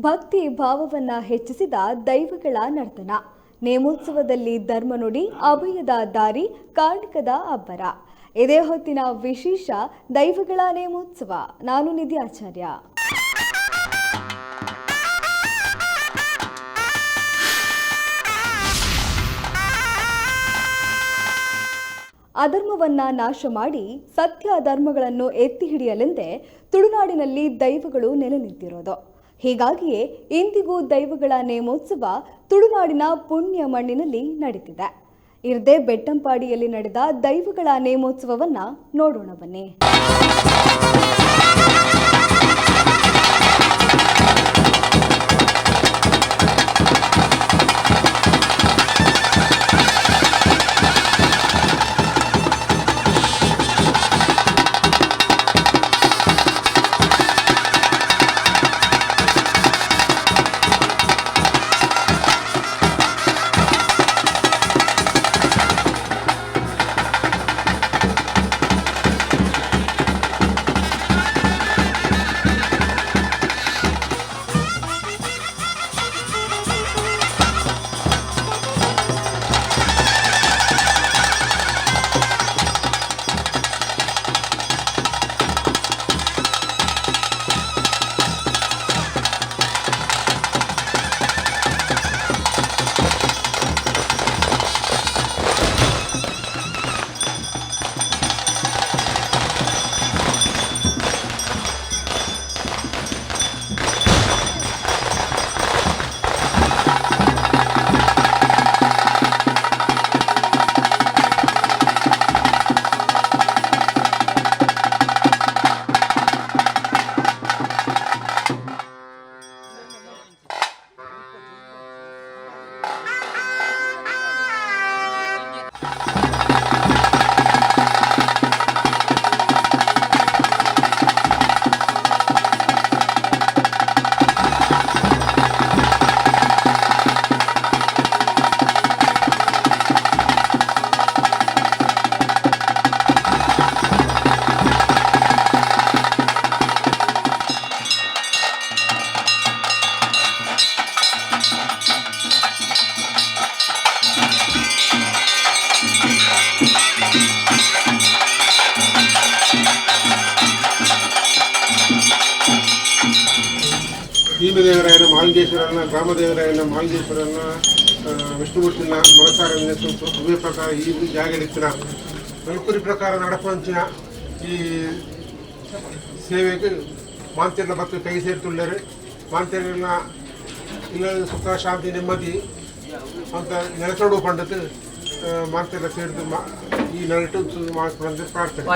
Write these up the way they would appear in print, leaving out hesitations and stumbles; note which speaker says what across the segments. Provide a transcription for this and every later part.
Speaker 1: ಭಕ್ತಿ ಭಾವವನ್ನ ಹೆಚ್ಚಿಸಿದ ದೈವಗಳ ನರ್ತನ. ನೇಮೋತ್ಸವದಲ್ಲಿ ಧರ್ಮನುಡಿ, ಅಭಯದ ದಾರಿ, ಕಾರ್ಣಿಕದ ಅಬ್ಬರ. ಇದೇ ಹೊತ್ತಿನ ವಿಶೇಷ ದೈವಗಳ ನೇಮೋತ್ಸವ. ನಾನು ನಿಧಿ ಆಚಾರ್ಯ. ಅಧರ್ಮವನ್ನ ನಾಶ ಮಾಡಿ ಸತ್ಯ ಧರ್ಮಗಳನ್ನು ಎತ್ತಿ ಹಿಡಿಯಲೆಂದೇ ತುಳುನಾಡಿನಲ್ಲಿ ದೈವಗಳು ನೆಲೆ ನಿಂತಿರೋದು. ಹೀಗಾಗಿಯೇ ಇಂದಿಗೂ ದೈವಗಳ ನೇಮೋತ್ಸವ ತುಳುನಾಡಿನ ಪುಣ್ಯ ಮಣ್ಣಿನಲ್ಲಿ ನಡೀತಿದೆ. ಇರ್ದೆ ಬೆಟ್ಟಂಪಾಡಿಯಲ್ಲಿ ನಡೆದ ದೈವಗಳ ನೇಮೋತ್ಸವವನ್ನ ನೋಡೋಣ ಬನ್ನಿ.
Speaker 2: ಭೀಮದೇವರಾಯನ ಮಾಳಿಂಗೇಶ್ವರನ ಗ್ರಾಮದೇವರಾಯನ ಮಾಳಿಂಗೇಶ್ವರನ ವಿಷ್ಣುಮೂರ್ತಿನ ಮನಸಾರ ಅವೇ ಪ್ರಕಾರ ಈ ಜಾಗಡಿತ್ತಿನ ನಲ್ಕುರಿ ಪ್ರಕಾರ ನಡಪಂಚಿನ ಈ ಸೇವೆಗೆ ಮಾಂತಿರ್ನ ಭಕ್ತ ಕೈ ಸೇರ್ತುಳ್ಳರು. ಮಾಂತಿರ್ನ ಇಲ್ಲ ಸುಖ ಶಾಂತಿ ನೆಮ್ಮದಿ ಅಂತ ನೆಲೆಸೋಡು ಪಂಡத்து ಮಾಂತಿರ್ನ ಸೇರಿದು ಈ ನರಟು ಮಾಡ್ಕೊಂಡು ಪ್ರಾರ್ಥನೆ.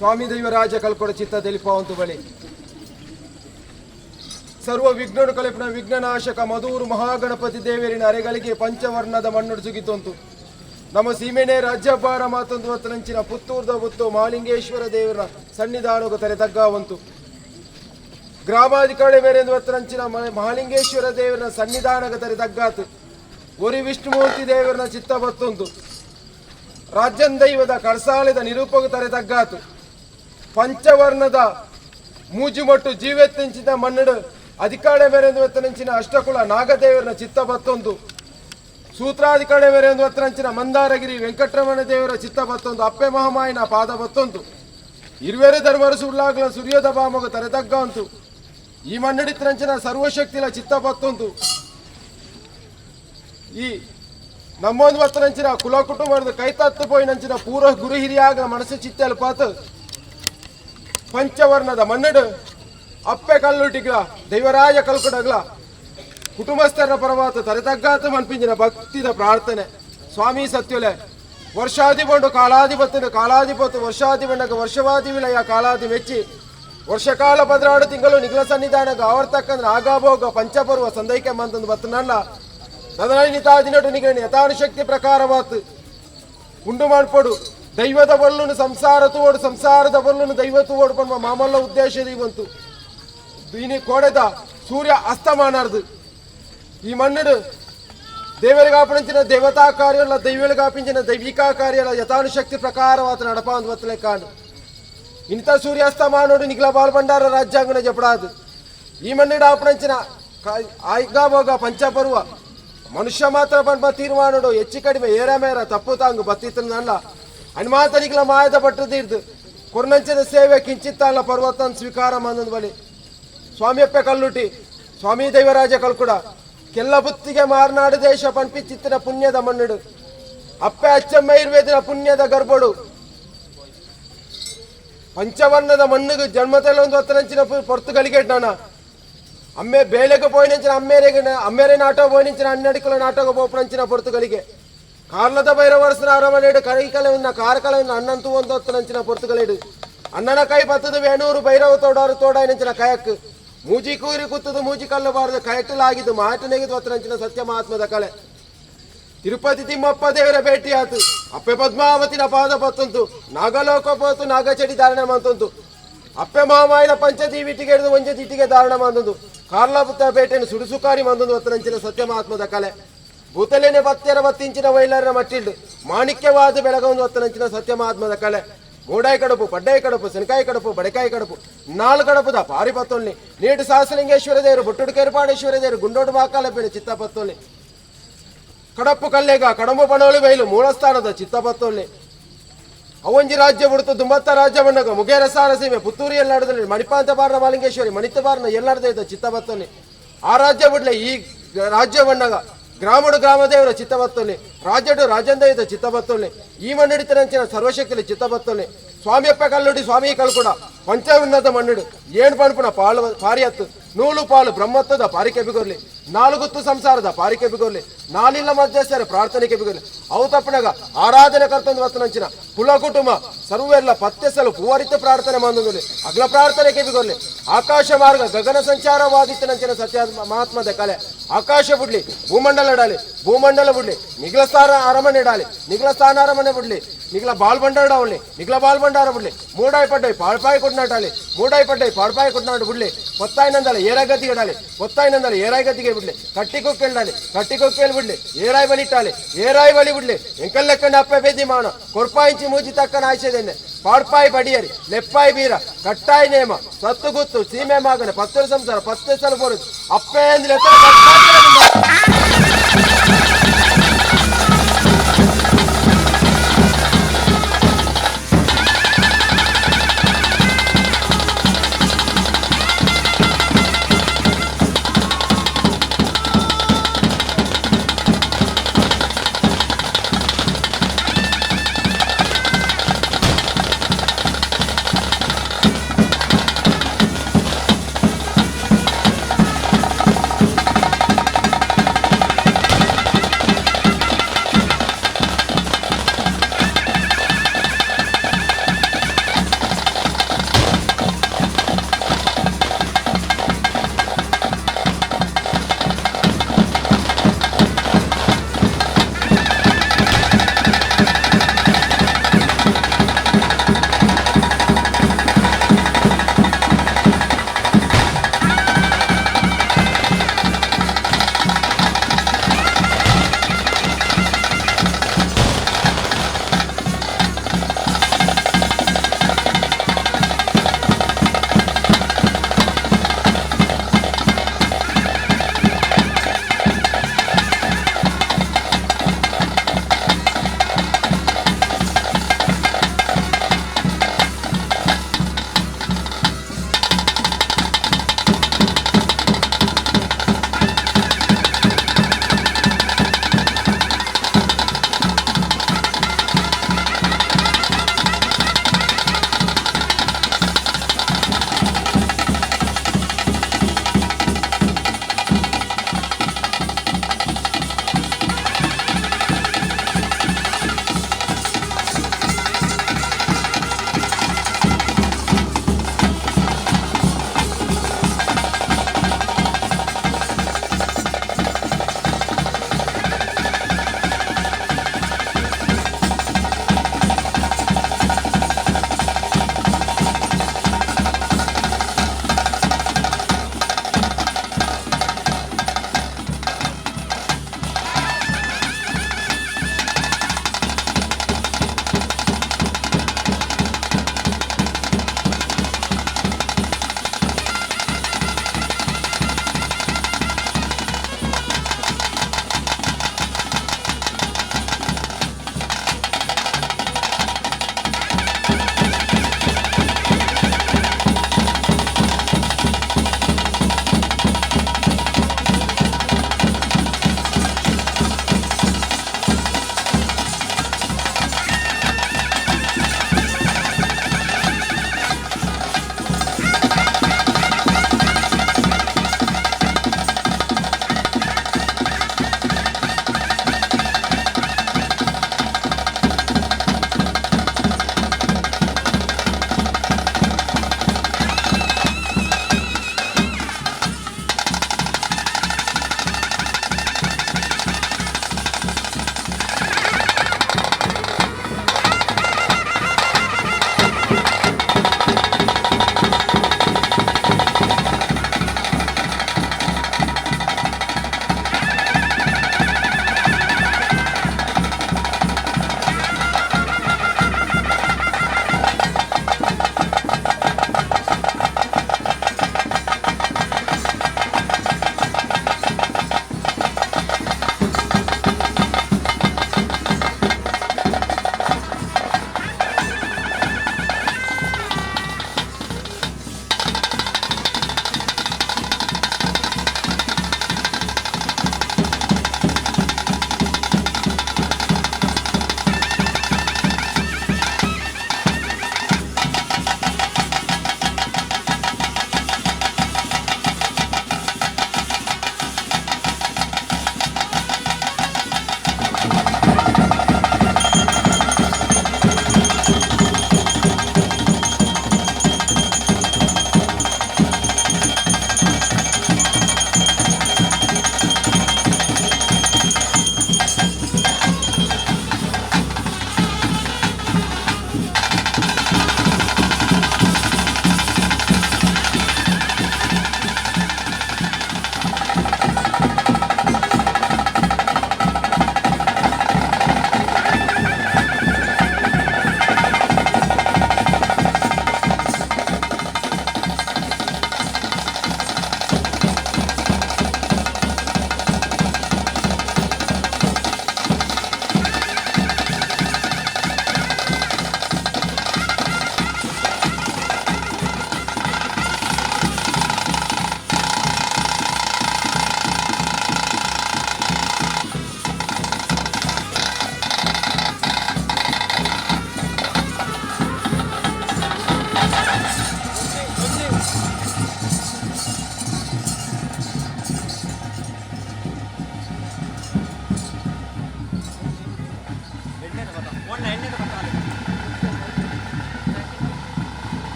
Speaker 3: ಸ್ವಾಮಿ ದೈವರಾಜ ಕಲ್ಕೊಡ ಚಿತ್ತ ತೆಲಿಪಾವಂತು ಬಳಿ ಸರ್ವ ವಿಘ್ನನು ಕಲಿಪಿನ ವಿಘ್ನನಾಶಕ ಮಧೂರು ಮಹಾಗಣಪತಿ ದೇವರಿನ ಅರೆಗಳಿಗೆ ಪಂಚವರ್ಣದ ಮಣ್ಣು ಸುಗಿತೊಂತು ನಮ್ಮ ಸೀಮೆನೆ ರಾಜ್ಯಭಾರ ಮಾತೊಂದು ಹೊತ್ತನಂಚಿನ ಪುತ್ತೂರ್ದ ಪುತ್ತು ಮಹಾಲಿಂಗೇಶ್ವರ ದೇವರ ಸನ್ನಿಧಾನಕ್ಕೆ ತಲೆ ತಗ್ಗಾವಂತು ಗ್ರಾಮಾಧಿಕಾರಿ ಮೇರೆಂದು ಹೊತ್ತನಂಚಿನ ಮಹಾಲಿಂಗೇಶ್ವರ ದೇವರ ಸನ್ನಿಧಾನಕ್ಕೆ ತಲೆ ತಗ್ಗಾತು ಒರಿ ವಿಷ್ಣುಮೂರ್ತಿ ದೇವರನ ಚಿತ್ತ ಬತ್ತೊಂದು ರಾಜ್ಯಂದೈವದ ಕರ್ಸಾಲೆದ ನಿರೂಪಕ ತಲೆ ತಗ್ಗಾತು ಪಂಚವರ್ಣದ ಮೂಜಿಮೊಟ್ಟು ಜೀವೆತ್ತೆಂಚಿನ ಮಣ್ಣಡು ಅಧಿಕಾರ ಮೇರೆಂದು ಹೊತ್ತನಂಚಿನ ಅಷ್ಟಕುಲ ನಾಗದೇವರನ ಚಿತ್ತ ಬತ್ತೊಂದು ಸೂತ್ರಾಧಿಕಾರಿ ಮೇರೆಂದು ಹೊತ್ತನಂಚಿನ ಮಂದಾರಗಿರಿ ವೆಂಕಟರಮಣ ದೇವರ ಚಿತ್ತ ಬತ್ತೊಂದು ಅಪ್ಪೆ ಮಹಾಮಾಯಿನ ಪಾದ ಬತ್ತೊಂದು ಇರುವೆರೆ ಧರ್ಮರು ಸುಳ್ಳಾಗ್ಲ ಸೂರ್ಯೋದ ಬಾಮಗ ತರೆತಗ್ಗ ಅಂತು ಈ ಮಣ್ಣಡಿತ್ತರಂಚಿನ ಸರ್ವಶಕ್ತಿಲ ಚಿತ್ತ ಬತ್ತೊಂದು ಈ ನಮ್ಮೊಂದು ವತ್ತನಂಚಿನ ಕುಲ ಕುಟುಂಬದ ಕೈತತ್ತು ಪೋಯಿನಂಚಿನ ಪೂರ್ವ ಗುರು ಹಿರಿಯಾಗ ಮನಸ್ಸು ಚಿತ್ತಲು ಪಾತು ಪಂಚವರ್ಣದ ಮನ್ನಡು ಅಪ್ಪೆ ಕಲ್ಲುಟಿಗ್ಲ ದೈವರಾಜ ಕಲ್ಕುಡಗ್ಲ ಕುಟುಂಬಸ್ಥರ ಪರವಾತ ತರೆತಗ್ಗಾತ ಮನ್ಪಿಂಜಿನ ಭಕ್ತಿದ ಪ್ರಾರ್ಥನೆ. ಸ್ವಾಮಿ ಸತ್ಯುಲೆ ವರ್ಷಾದಿ ಬಂಡು ಕಾಲಾಧಿಪತ್ತಿನ ಕಾಲಾಧಿಪತ್ತು ವರ್ಷಾದಿ ಬಂಡಗ ವರ್ಷವಾದಿ ವಿಲಯ ಕಾಲಾದಿ ಮೆಚ್ಚಿ ವರ್ಷಕಾಲ 16 ತಿಂಗಳು ನಿಗ್ಲ ಸನ್ನಿಧಾನಗ ಆವರ್ತಕ್ಕಂದ್ರೆ ಆಗಾಭೋಗ ಪಂಚಪರ್ವ ಸಂದೈಕೆ ಮಂತಂದು ಬತ್ತನಲ್ಲ ನದನಿತಾದಿನಟು ನಿಗಣಿ ಯಥಾನುಶಕ್ತಿ ಪ್ರಕಾರವಾತು ಉಂಡು ಮಾಡ್ಪಡು ದೈವದ ಬಲ್ಲುನು ಸಂಸಾರ ತೋಡು ಸಂಸಾರದ ಬಲ್ಲುನು ದೈವ ತೋಡು ಪನ್ಮ ಮಾಮಲ್ಲ ಉದ್ದೇಶ ದೀವಂತು ದೀನಿ ಕೋಡೆದ ಸೂರ್ಯ ಅಸ್ತಮಾನಾರ್ದು ಈ ಮಣ್ಣಡು ದೇವರಿಗೆ ಆಪಣಿಂಚಿನ ದೇವತಾ ಕಾರ್ಯಲ್ಲ ದೈವರಿಗೆ ಆಪಿಂಚಿನ ದೈವಿಕಾ ಕಾರ್ಯಲ್ಲ ಯಥಾನುಶಕ್ತಿ ಪ್ರಕಾರವಾದ ನಡಪ ಅಂದ್ ಬತ್ತಲೆ ಕಾಂಡು ಇಂಥ ಸೂರ್ಯಾಸ್ತಮಾನೋಡು ನಿಗ್ಲ ಬಾಲ್ ಭಂಡಾರ ರಾಜ್ಯಾಂಗನ ಜಪಡಾದು ಈ ಮಣ್ಣಿಡ ಆಪಣಂಚಿನ ಆಯ್ಗಾಭೋಗ ಪಂಚಪರ್ವ ಮನುಷ್ಯ ಮಾತ್ರ ಪನ್ಪ ತೀರ್ಮಾನೋಡು ಹೆಚ್ಚು ಕಡಿಮೆ ಏರ ಮೇರ ತಪ್ಪು ತಾಂಗು ಬತ್ತಿತ್ತನಲ್ಲ ಹನುಮಾಂತನಿಗ್ಲ ಮಾಯದ ಪಟ್ಟು ತೀರ್ದು ಕೊರ್ನಂಚಿನ ಸೇವೆ ಕಿಂಚಿತ್ತಲ್ಲ ಪರ್ವತನ್ ಸ್ವೀಕಾರ ಮಂದೊಂದು ಬಲಿ ಸ್ವಾಮಿಯಪ್ಪ ಕಲ್ಲುಟಿ ಸ್ವಾಮಿ ದೈವರಾಜ ಕಲ್ಕುಡ ಕೆಲ್ಲ ಬುತ್ತಿಗೆ ಮಾರ್ನಾಡು ದೇಶ ಪನ್ಪಿಚಿತ್ತಿನ ಪುಣ್ಯದ ಮಣ್ಣುಡು ಅಪ್ಪೆ ಅಚ್ಚಮ್ಮ ಇರ್ವೇದಿನ ಪುಣ್ಯದ ಗರ್ಭಡು ಪಂಚವರ್ಣದ ಮಣ್ಣಿಗೆ ಜನ್ಮತೆಲ್ಲ ಒಂದು ಹತ್ತನಂಚಿನ ಪೊರ್ತು ಗಲಿಗೆಟ್ಟಾನ ಅಮ್ಮೆ ಬೇಲೆಗೆ ಪೋಯಿನಂಚಿನ ಅಮ್ಮೇರೆಗೆ ಅಮ್ಮೇರೆ ನಾಟೋ ಪೋಯಿನಂಚಿನ ಅನ್ನಡಿಕಲ ನಾಟಕ ಪೋಪನಂಚಿನ ಪೊರ್ತುಗಳಿಗೆ ಕಾರ್ಲದ ಭೈರವರಸನ ಅರಮನೆಡು ಕೈಕಲೆ ಕಾರ್ಕಲೆ ಅಣ್ಣಂತು ಒಂದು ಹತ್ತನಂಚಿನ ಪೊರ್ತುಗಳಿಡು ಅಣ್ಣನ ಕೈ ಪತ್ತದ ವೇಣೂರು ಭೈರವ ತೋಡಾರು ತೋಡಾಯಿನಂಚಿನ ಕಯಕ್ ಮೂಜಿ ಕೂರಿ ಕುತ್ತದು ಮೂಜಿ ಕಲ್ಲು ಬಾರದು ಕಯಟ್ಟಲಾಗಿದ್ದು ಮಾಟನೆಗಿದ್ದು ಹತ್ತನಂಚಿನ ಸತ್ಯ ಮಹಾತ್ಮದ ಕಲೆ ತಿರುಪತಿ ತಿಮ್ಮಪ್ಪ ದೇವರ ಭೇಟಿ ಆತು ಅಪ್ಪೆ ಪದ್ಮಾವತಿನ ಪಾದ ಪತ್ತಂತು ನಾಗಲೋಕ ಪೋತು ನಾಗಚಡಿ ಧಾರಣೆ ಮಂತಂತು ಅಪ್ಪೆ ಮಾಮಾಯಿನ ಪಂಚದೀವಿಟಿಗೆ ಹಿಡಿದು ಒಂಜೆ ದಿಟ್ಟಿಗೆ ಧಾರಣ ಮಂದೊಂದು ಕಾರ್ಲಾಪುತ್ತ ಪೇಟೆಯನ್ನು ಸುಡುಸುಕಾರಿ ಮಂದೊಂದು ಒತ್ತನಂಚಿನ ಸತ್ಯ ಮಹಾತ್ಮದ ಕಲೆ ಭೂತಲೇನೆ ಬತ್ತೆರ ಬತ್ತಿಂಚಿನ ವೈಲರ ಮಟ್ಟಿಲ್ಡು ಮಾಣಿಕ್ಯವಾದ ಬೆಳಗೊಂದು ಒತ್ತನಂಚಿನ ಸತ್ಯ ಮಹಾತ್ಮದ ಕಲೆ ಮೂಡಾಯಿ ಕಡುಪು ಪಡ್ಡಾಯಿ ಕಡುಪು ಸೆನಕಾಯಿ ಕಡುಪು ಬಡೆಕಾಯಿ ಕಡುಪು ನಾಲ್ಕು ಕಡುಪುದ ಪಾರಿ ಪತ್ತೊಲ್ಲಿ ನೀಟು ಸಹಸಲಿಂಗೇಶ್ವರ ದೇವರು ಬುಟ್ಟುಡು ಕೇರ್ಪಾಡೇಶ್ವರ ದೇವರು ಗುಂಡೋಡು ಮಾಕಾಲ ಪೇಣೆ ಚಿತ್ತ ಪತ್ತೊಲ್ಲಿ ಕಡಪ್ಪು ಕಲ್ಲೇಗ ಕಡಂಬು ಪಣೋಳಿ ಬೈಲು ಮೂಲಸ್ಥಾನದ ಚಿತ್ತಪತ್ತೊಲ್ಲಿ ಅವಂಜಿ ರಾಜ್ಯ ಬಿಡುತ್ತ ದುಂಬತ್ತ ರಾಜ್ಯ ಬಂಡಗ ಮುಗೇರ ಸಾರ ಸೀಮೆ ಪುತ್ತೂರು ಎಲ್ಲಾಡದಲ್ಲಿ ಮಣಿಪಾಂತ ಬಾರನ ಮಾಲಿಂಗೇಶ್ವರಿ ಮಣಿತ ಬಾರನ ಎಲ್ಲಾಡದ ಇದ್ದ ಚಿತ್ತಪತ್ತೊಲ್ಲಿ ಆ ರಾಜ್ಯ ಬಿಡ್ಲೆ ಈ ರಾಜ್ಯ ಬಣ್ಣಗ ಗ್ರಾಮಡು ಗ್ರಾಮದೇವರ ಚಿತ್ತಬತ್ತೊಲ್ಲಿ ರಾಜ್ಯಡು ರಾಜಂದ ಇದ್ದ ಚಿತ್ತಬತ್ತೊಲ್ಲಿ ಈ ಮಣ್ಣಿಡಿತನಂಚಿನ ಸರ್ವಶಕ್ತಿಲಿ ಚಿತ್ತಬತ್ತೊಲ್ಲಿ ಸ್ವಾಮಿಯಪ್ಪ ಕಲ್ಲುಡಿ ಸ್ವಾಮಿ ಕಲ್ಕುಡ ಪಂಚವಿನ್ನದ ಮಣ್ಣಿಡು ಏಣು ಪಣಪುಣ ಪಾಳು ಪಾರಿಯತ್ತು ನೂಲು ಪಾಲು ಬ್ರಹ್ಮತ್ವದ ಪಾರಿಕೆ ಬಿಗೊರ್ಲಿ ನಾಲ್ಗುತ್ತು ಸಂಸಾರದ ಪಾರಿಕೆ ಬಿಗೊರ್ಲಿ ನಾಲಿಲ್ಲ ಮಧ್ಯಸ್ಥರ ಪ್ರಾರ್ಥನೆಗೆ ಬಿಗೊರ್ಲಿ ಅವು ತಪ್ಪಣಗ ಆರಾಧನೆ ಕರ್ತಂದು ವಸ್ತನಂಚಿನ ಕುಲ ಕುಟುಂಬ ಸರ್ವೆಲ್ಲ ಪತ್ತೆಸಲು ಪೂವರಿತ ಪ್ರಾರ್ಥನೆ ಮಂದೊಂದುಲಿ ಅಗ್ಲ ಪ್ರಾರ್ಥನೆಗೆ ಬಿಗೊರ್ಲಿ ಆಕಾಶ ಮಾರ್ಗ ಗಗನ ಸಂಚಾರವಾದಿತ್ತನಂಚಿನ ಸತ್ಯ ಮಹಾತ್ಮದ ಕಲೆ ಆಕಾಶ ಬುಡ್ಲಿ ಭೂಮಂಡಲ ಇಡಾಲಿ ಭೂಮಂಡಲ ಬುಡ್ಲಿ ನಿಗ್ಲ ಸ್ಥಾನ ಅರಮನೆ ಇಡಾಲಿ ನಿಗ್ಲ ಸ್ಥಾನ ಅರಮನೆ ಬುಡ್ಲಿ ನಿಗ್ಲ ಬಾಲ್ ಬಂಡಾರ ಡಾವಲಿ ನಿಗ್ಲ ಬಾಲ್ ಬಂಡಾರ ಬುಡ್ಲಿ ಮೂಡಾಯಿ ಪಡ್ಡೈ ಪಾಳ್ಪಾಯಿ ಕೊಡ್ನಾಟಾಲಿ ಮೂಡಾಯಿ ಪಡ್ಡೈ ಪಾಳ್ಪಾಯಿ ಕೊಡ್ನಾಡು ಬುಡ್ಲಿ పొత్తాయినందల ఏరాయి గడికి పొత్తాయినందల ఏరాయి గతికి బిడ్లి కట్టికొక్కెళ్ళాలి కట్టికొక్కెళ్ళి బిడ్లి ఏరాయి బలిట్టాలి ఏరాయి బలి బిడ్లి ఎంకల్లెక్కండి అప్పేది మాన కొర్పాయించి మూచి తక్కన ఆశేదెన్నే పాడ్పాయి బడియరి లెప్పాయి బీర కట్టాయి నేమ సత్తుగుత్తు సీమే మాగన పత్తుల సంసార పత్తు సలపోరు అప్పేంది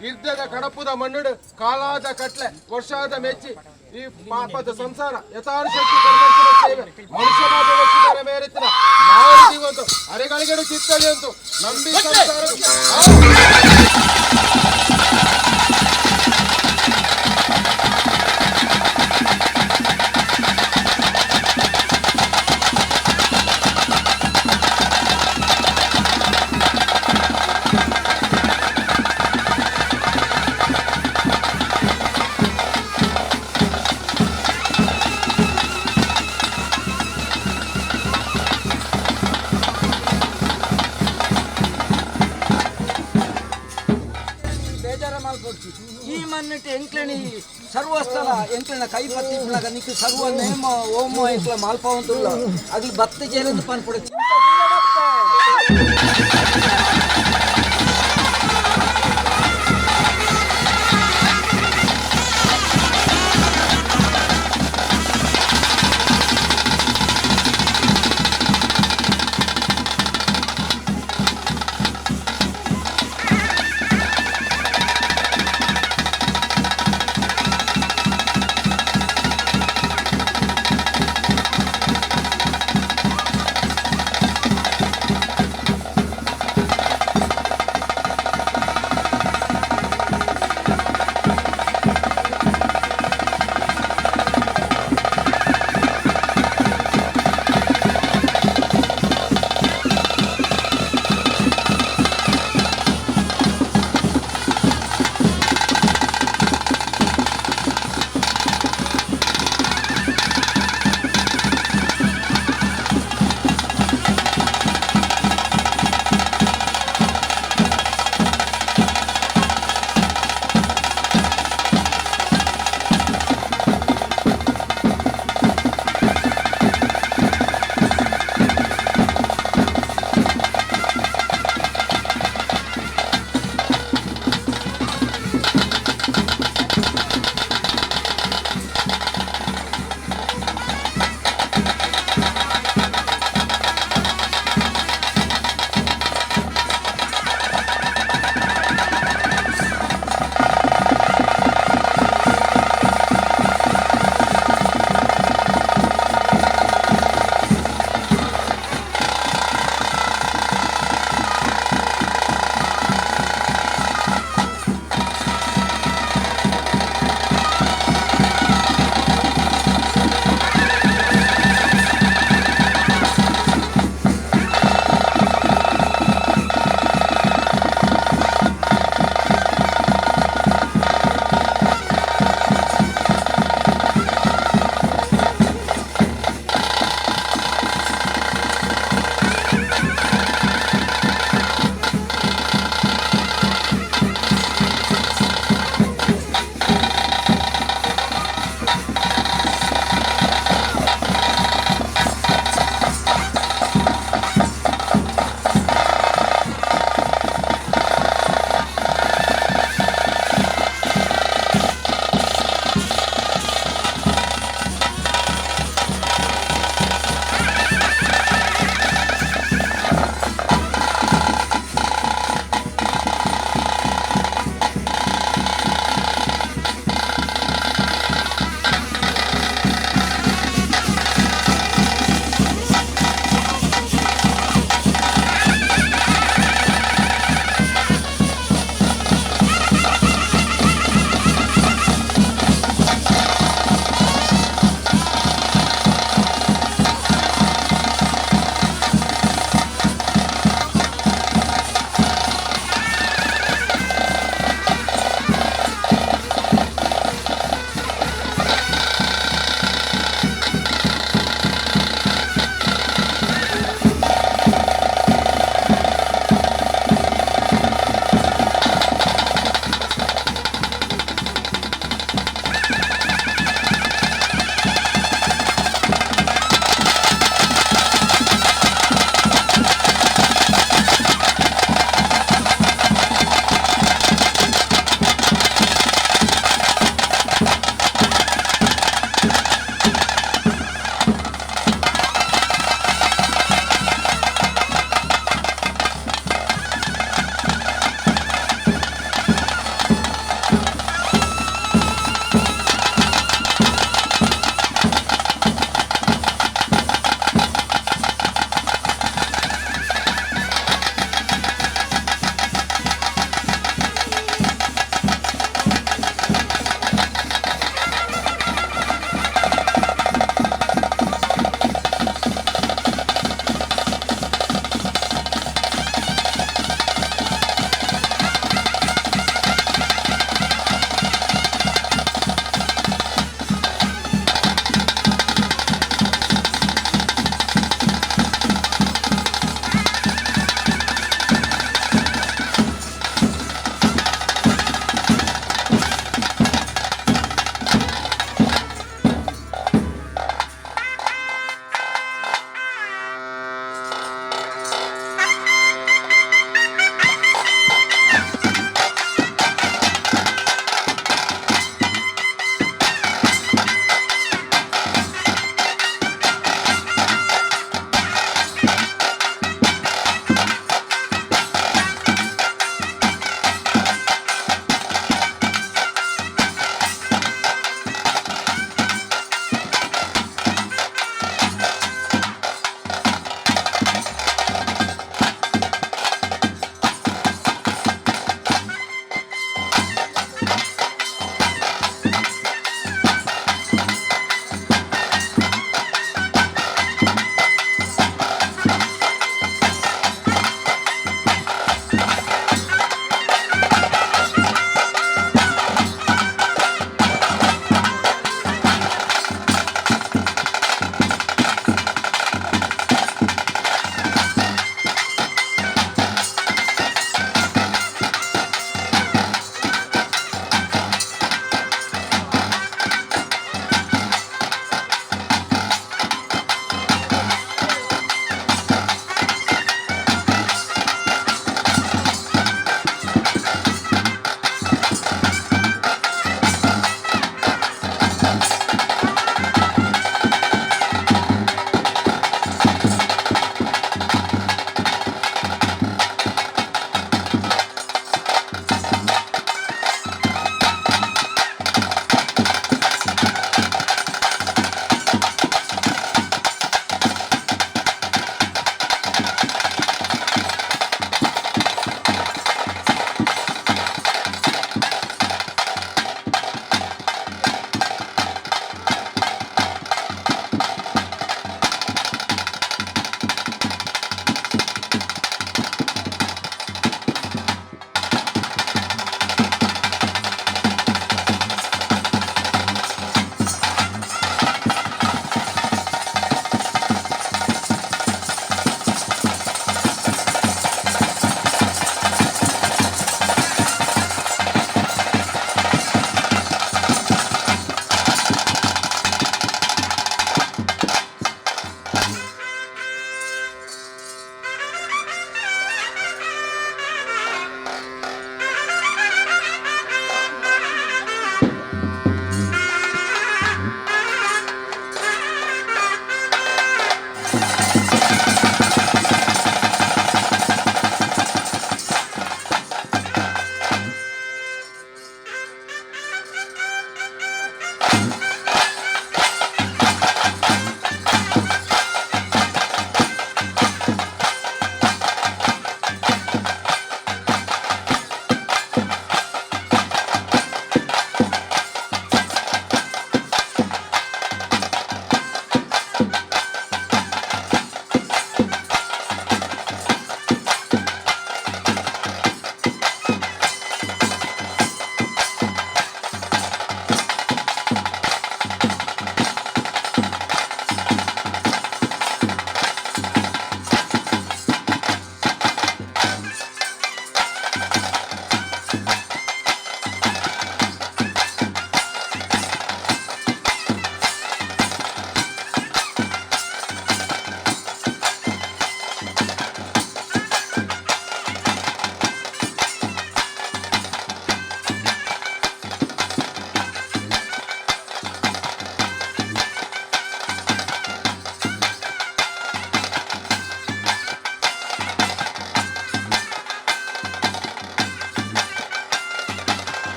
Speaker 3: ಇರ್ದದ ಕಡಪುದ ಮಣ್ಣುಡು ಕಾಲಾದ ಕಟ್ಲೆ ವರ್ಷಾದ ಮೆಚ್ಚಿ ಈ ಪಾಪದ ಸಂಸಾರ ಯಥಾರ ಶಕ್ತಿ ಕರ್ಮಂಚಿನ ಸೇವೆ ಮನುಷ್ಯ ಮಾತ್ರ ಮೆಚ್ಚಿದರೆ ಮೇರೆತ್ತಿನ ನಾವು ಜೀವಂತು ಅರೆಗಳಿಗೆಡು ಚಿತ್ತಲಿ ಅಂತು ನಂಬಿ ಸಂಸಾರ.
Speaker 4: ಬೇಜಾರ ಮಲ್ಪೊಡ್ಚಿ ಈ ಮನ್ನಿಟ್ಟು ಎಂಕ್ಲೆನಿ ಸರ್ವಸ್ಥಲ ಎಂಕ್ಲೆನ ಕೈ ಪತ್ತಿ ಪುನಗ ನಿಕ್ಕು ಸರ್ವ ನೇಮ ಓಮ ಎಂಕ್ಲ ಮಾಲ್ಪವಂತುಲ್ಲ ಅಗ್ಲಿ ಬತ್ತ ಜೇಲಂದು ಪನ್ಪುಡ ಚಿಂತೆ ದೂರಡಪ್ಪೆ.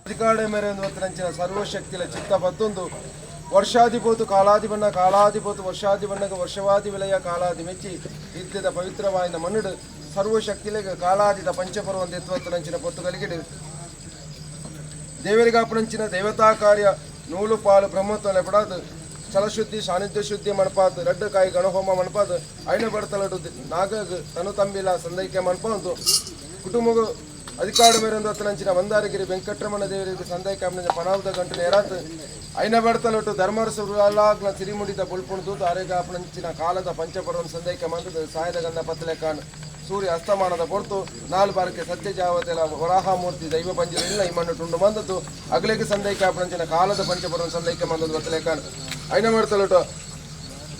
Speaker 3: ಅಧಿಕಾರಡೆ ಮೇರೆ ಒಂದು ಸರ್ವಶಕ್ತಿಲ ಚಿತ್ತ ಬತ್ತೊಂದು ವರ್ಷಾಧಿಪೋತು ಕಾಲಾದಿ ಬಣ್ಣ ಕಾಲಾಧಿಪೋತು ವರ್ಷಾದಿ ಬಣ್ಣಗ ವರ್ಷವಾದಿ ವಿಲಯ ಕಾಲಾದಿ ಮೆಚ್ಚಿ ಇದ್ದದ ಪವಿತ್ರವಾಯಿನ ಮಣ್ಣುಡು ಸರ್ವಶಕ್ತಿಲೆಗ ಕಾಲಾದಿದ ಪಂಚಪರ್ವಂತ ಎತ್ತುವತ್ತನಂಚಿನ ಪೊತ್ತುಗಲಿಗಿಡು ದೇವರಿಗಾಪನಂಚಿನ ದೇವತಾ ಕಾರ್ಯ ನೂಲು ಪಾಲು ಬ್ರಹ್ಮತ್ವ ಲೆಪಡಾದು ಸ್ಥಳಶುದ್ಧಿ ಸಾನ್ನಿಧ್ಯ ಶುದ್ಧಿ ಮಣಪಾತ್ ರಡ್ಡು ಕಾಯಿ ಗಣಹೋಮ ಮಣಪಾತ್ ಐನ ಬಡತಲಡು ನಾಗಗ್ ತನು ತಂಬಿಲ ಸಂದೈಕೆ ಮಣಪಂತು ಕುಟುಂಬ ಅಧಿಕಾರ ಮೇರೊಂದು ಹತ್ತನಂಚಿನ ಮಂದಾರಗಿರಿ ವೆಂಕಟರಮಣ ದೇವರಿಗೆ ಸಂದೈಕೆ ಅಮ್ಮನ ಪನಾವದ ಗಂಟು ನೇರಾತ್ ಐನ ಬಡತಲೊಟ್ಟು ಧರ್ಮರಸ ಸಿರಿಮುಡಿದ ಬುಲ್ಪುಣದು ಆರೇಗಾಪನಂಚಿನ ಕಾಲದ ಪಂಚಪರ್ವನ ಸಂದೈಕೆ ಮಂದದ ಸಾಯದ ಗಂಧ ಪತ್ತಲೆಕಾನ್ ಸೂರ್ಯ ಅಸ್ತಮಾನದ ಪೊರ್ತು ನಾಲ್ ಬಾರಕ್ಕೆ ಸತ್ಯ ಜಾವತೆಲ ವರಾಹಮೂರ್ತಿ ದೈವ ಪಂಜರ ಈ ಮಣ್ಣು ತುಂಡು ಬಂದದ್ದು ಅಗಲಿಗೆ ಸಂದೈಕೆ ಆಪನಂಚಿನ ಕಾಲದ ಪಂಚಪರ್ವನ ಸಂದೈಕೆ ಮಂದದ್ದು ಬತ್ತಲೆಕಾನ್ ಐನ ಬಡತಲೊಟ್ಟು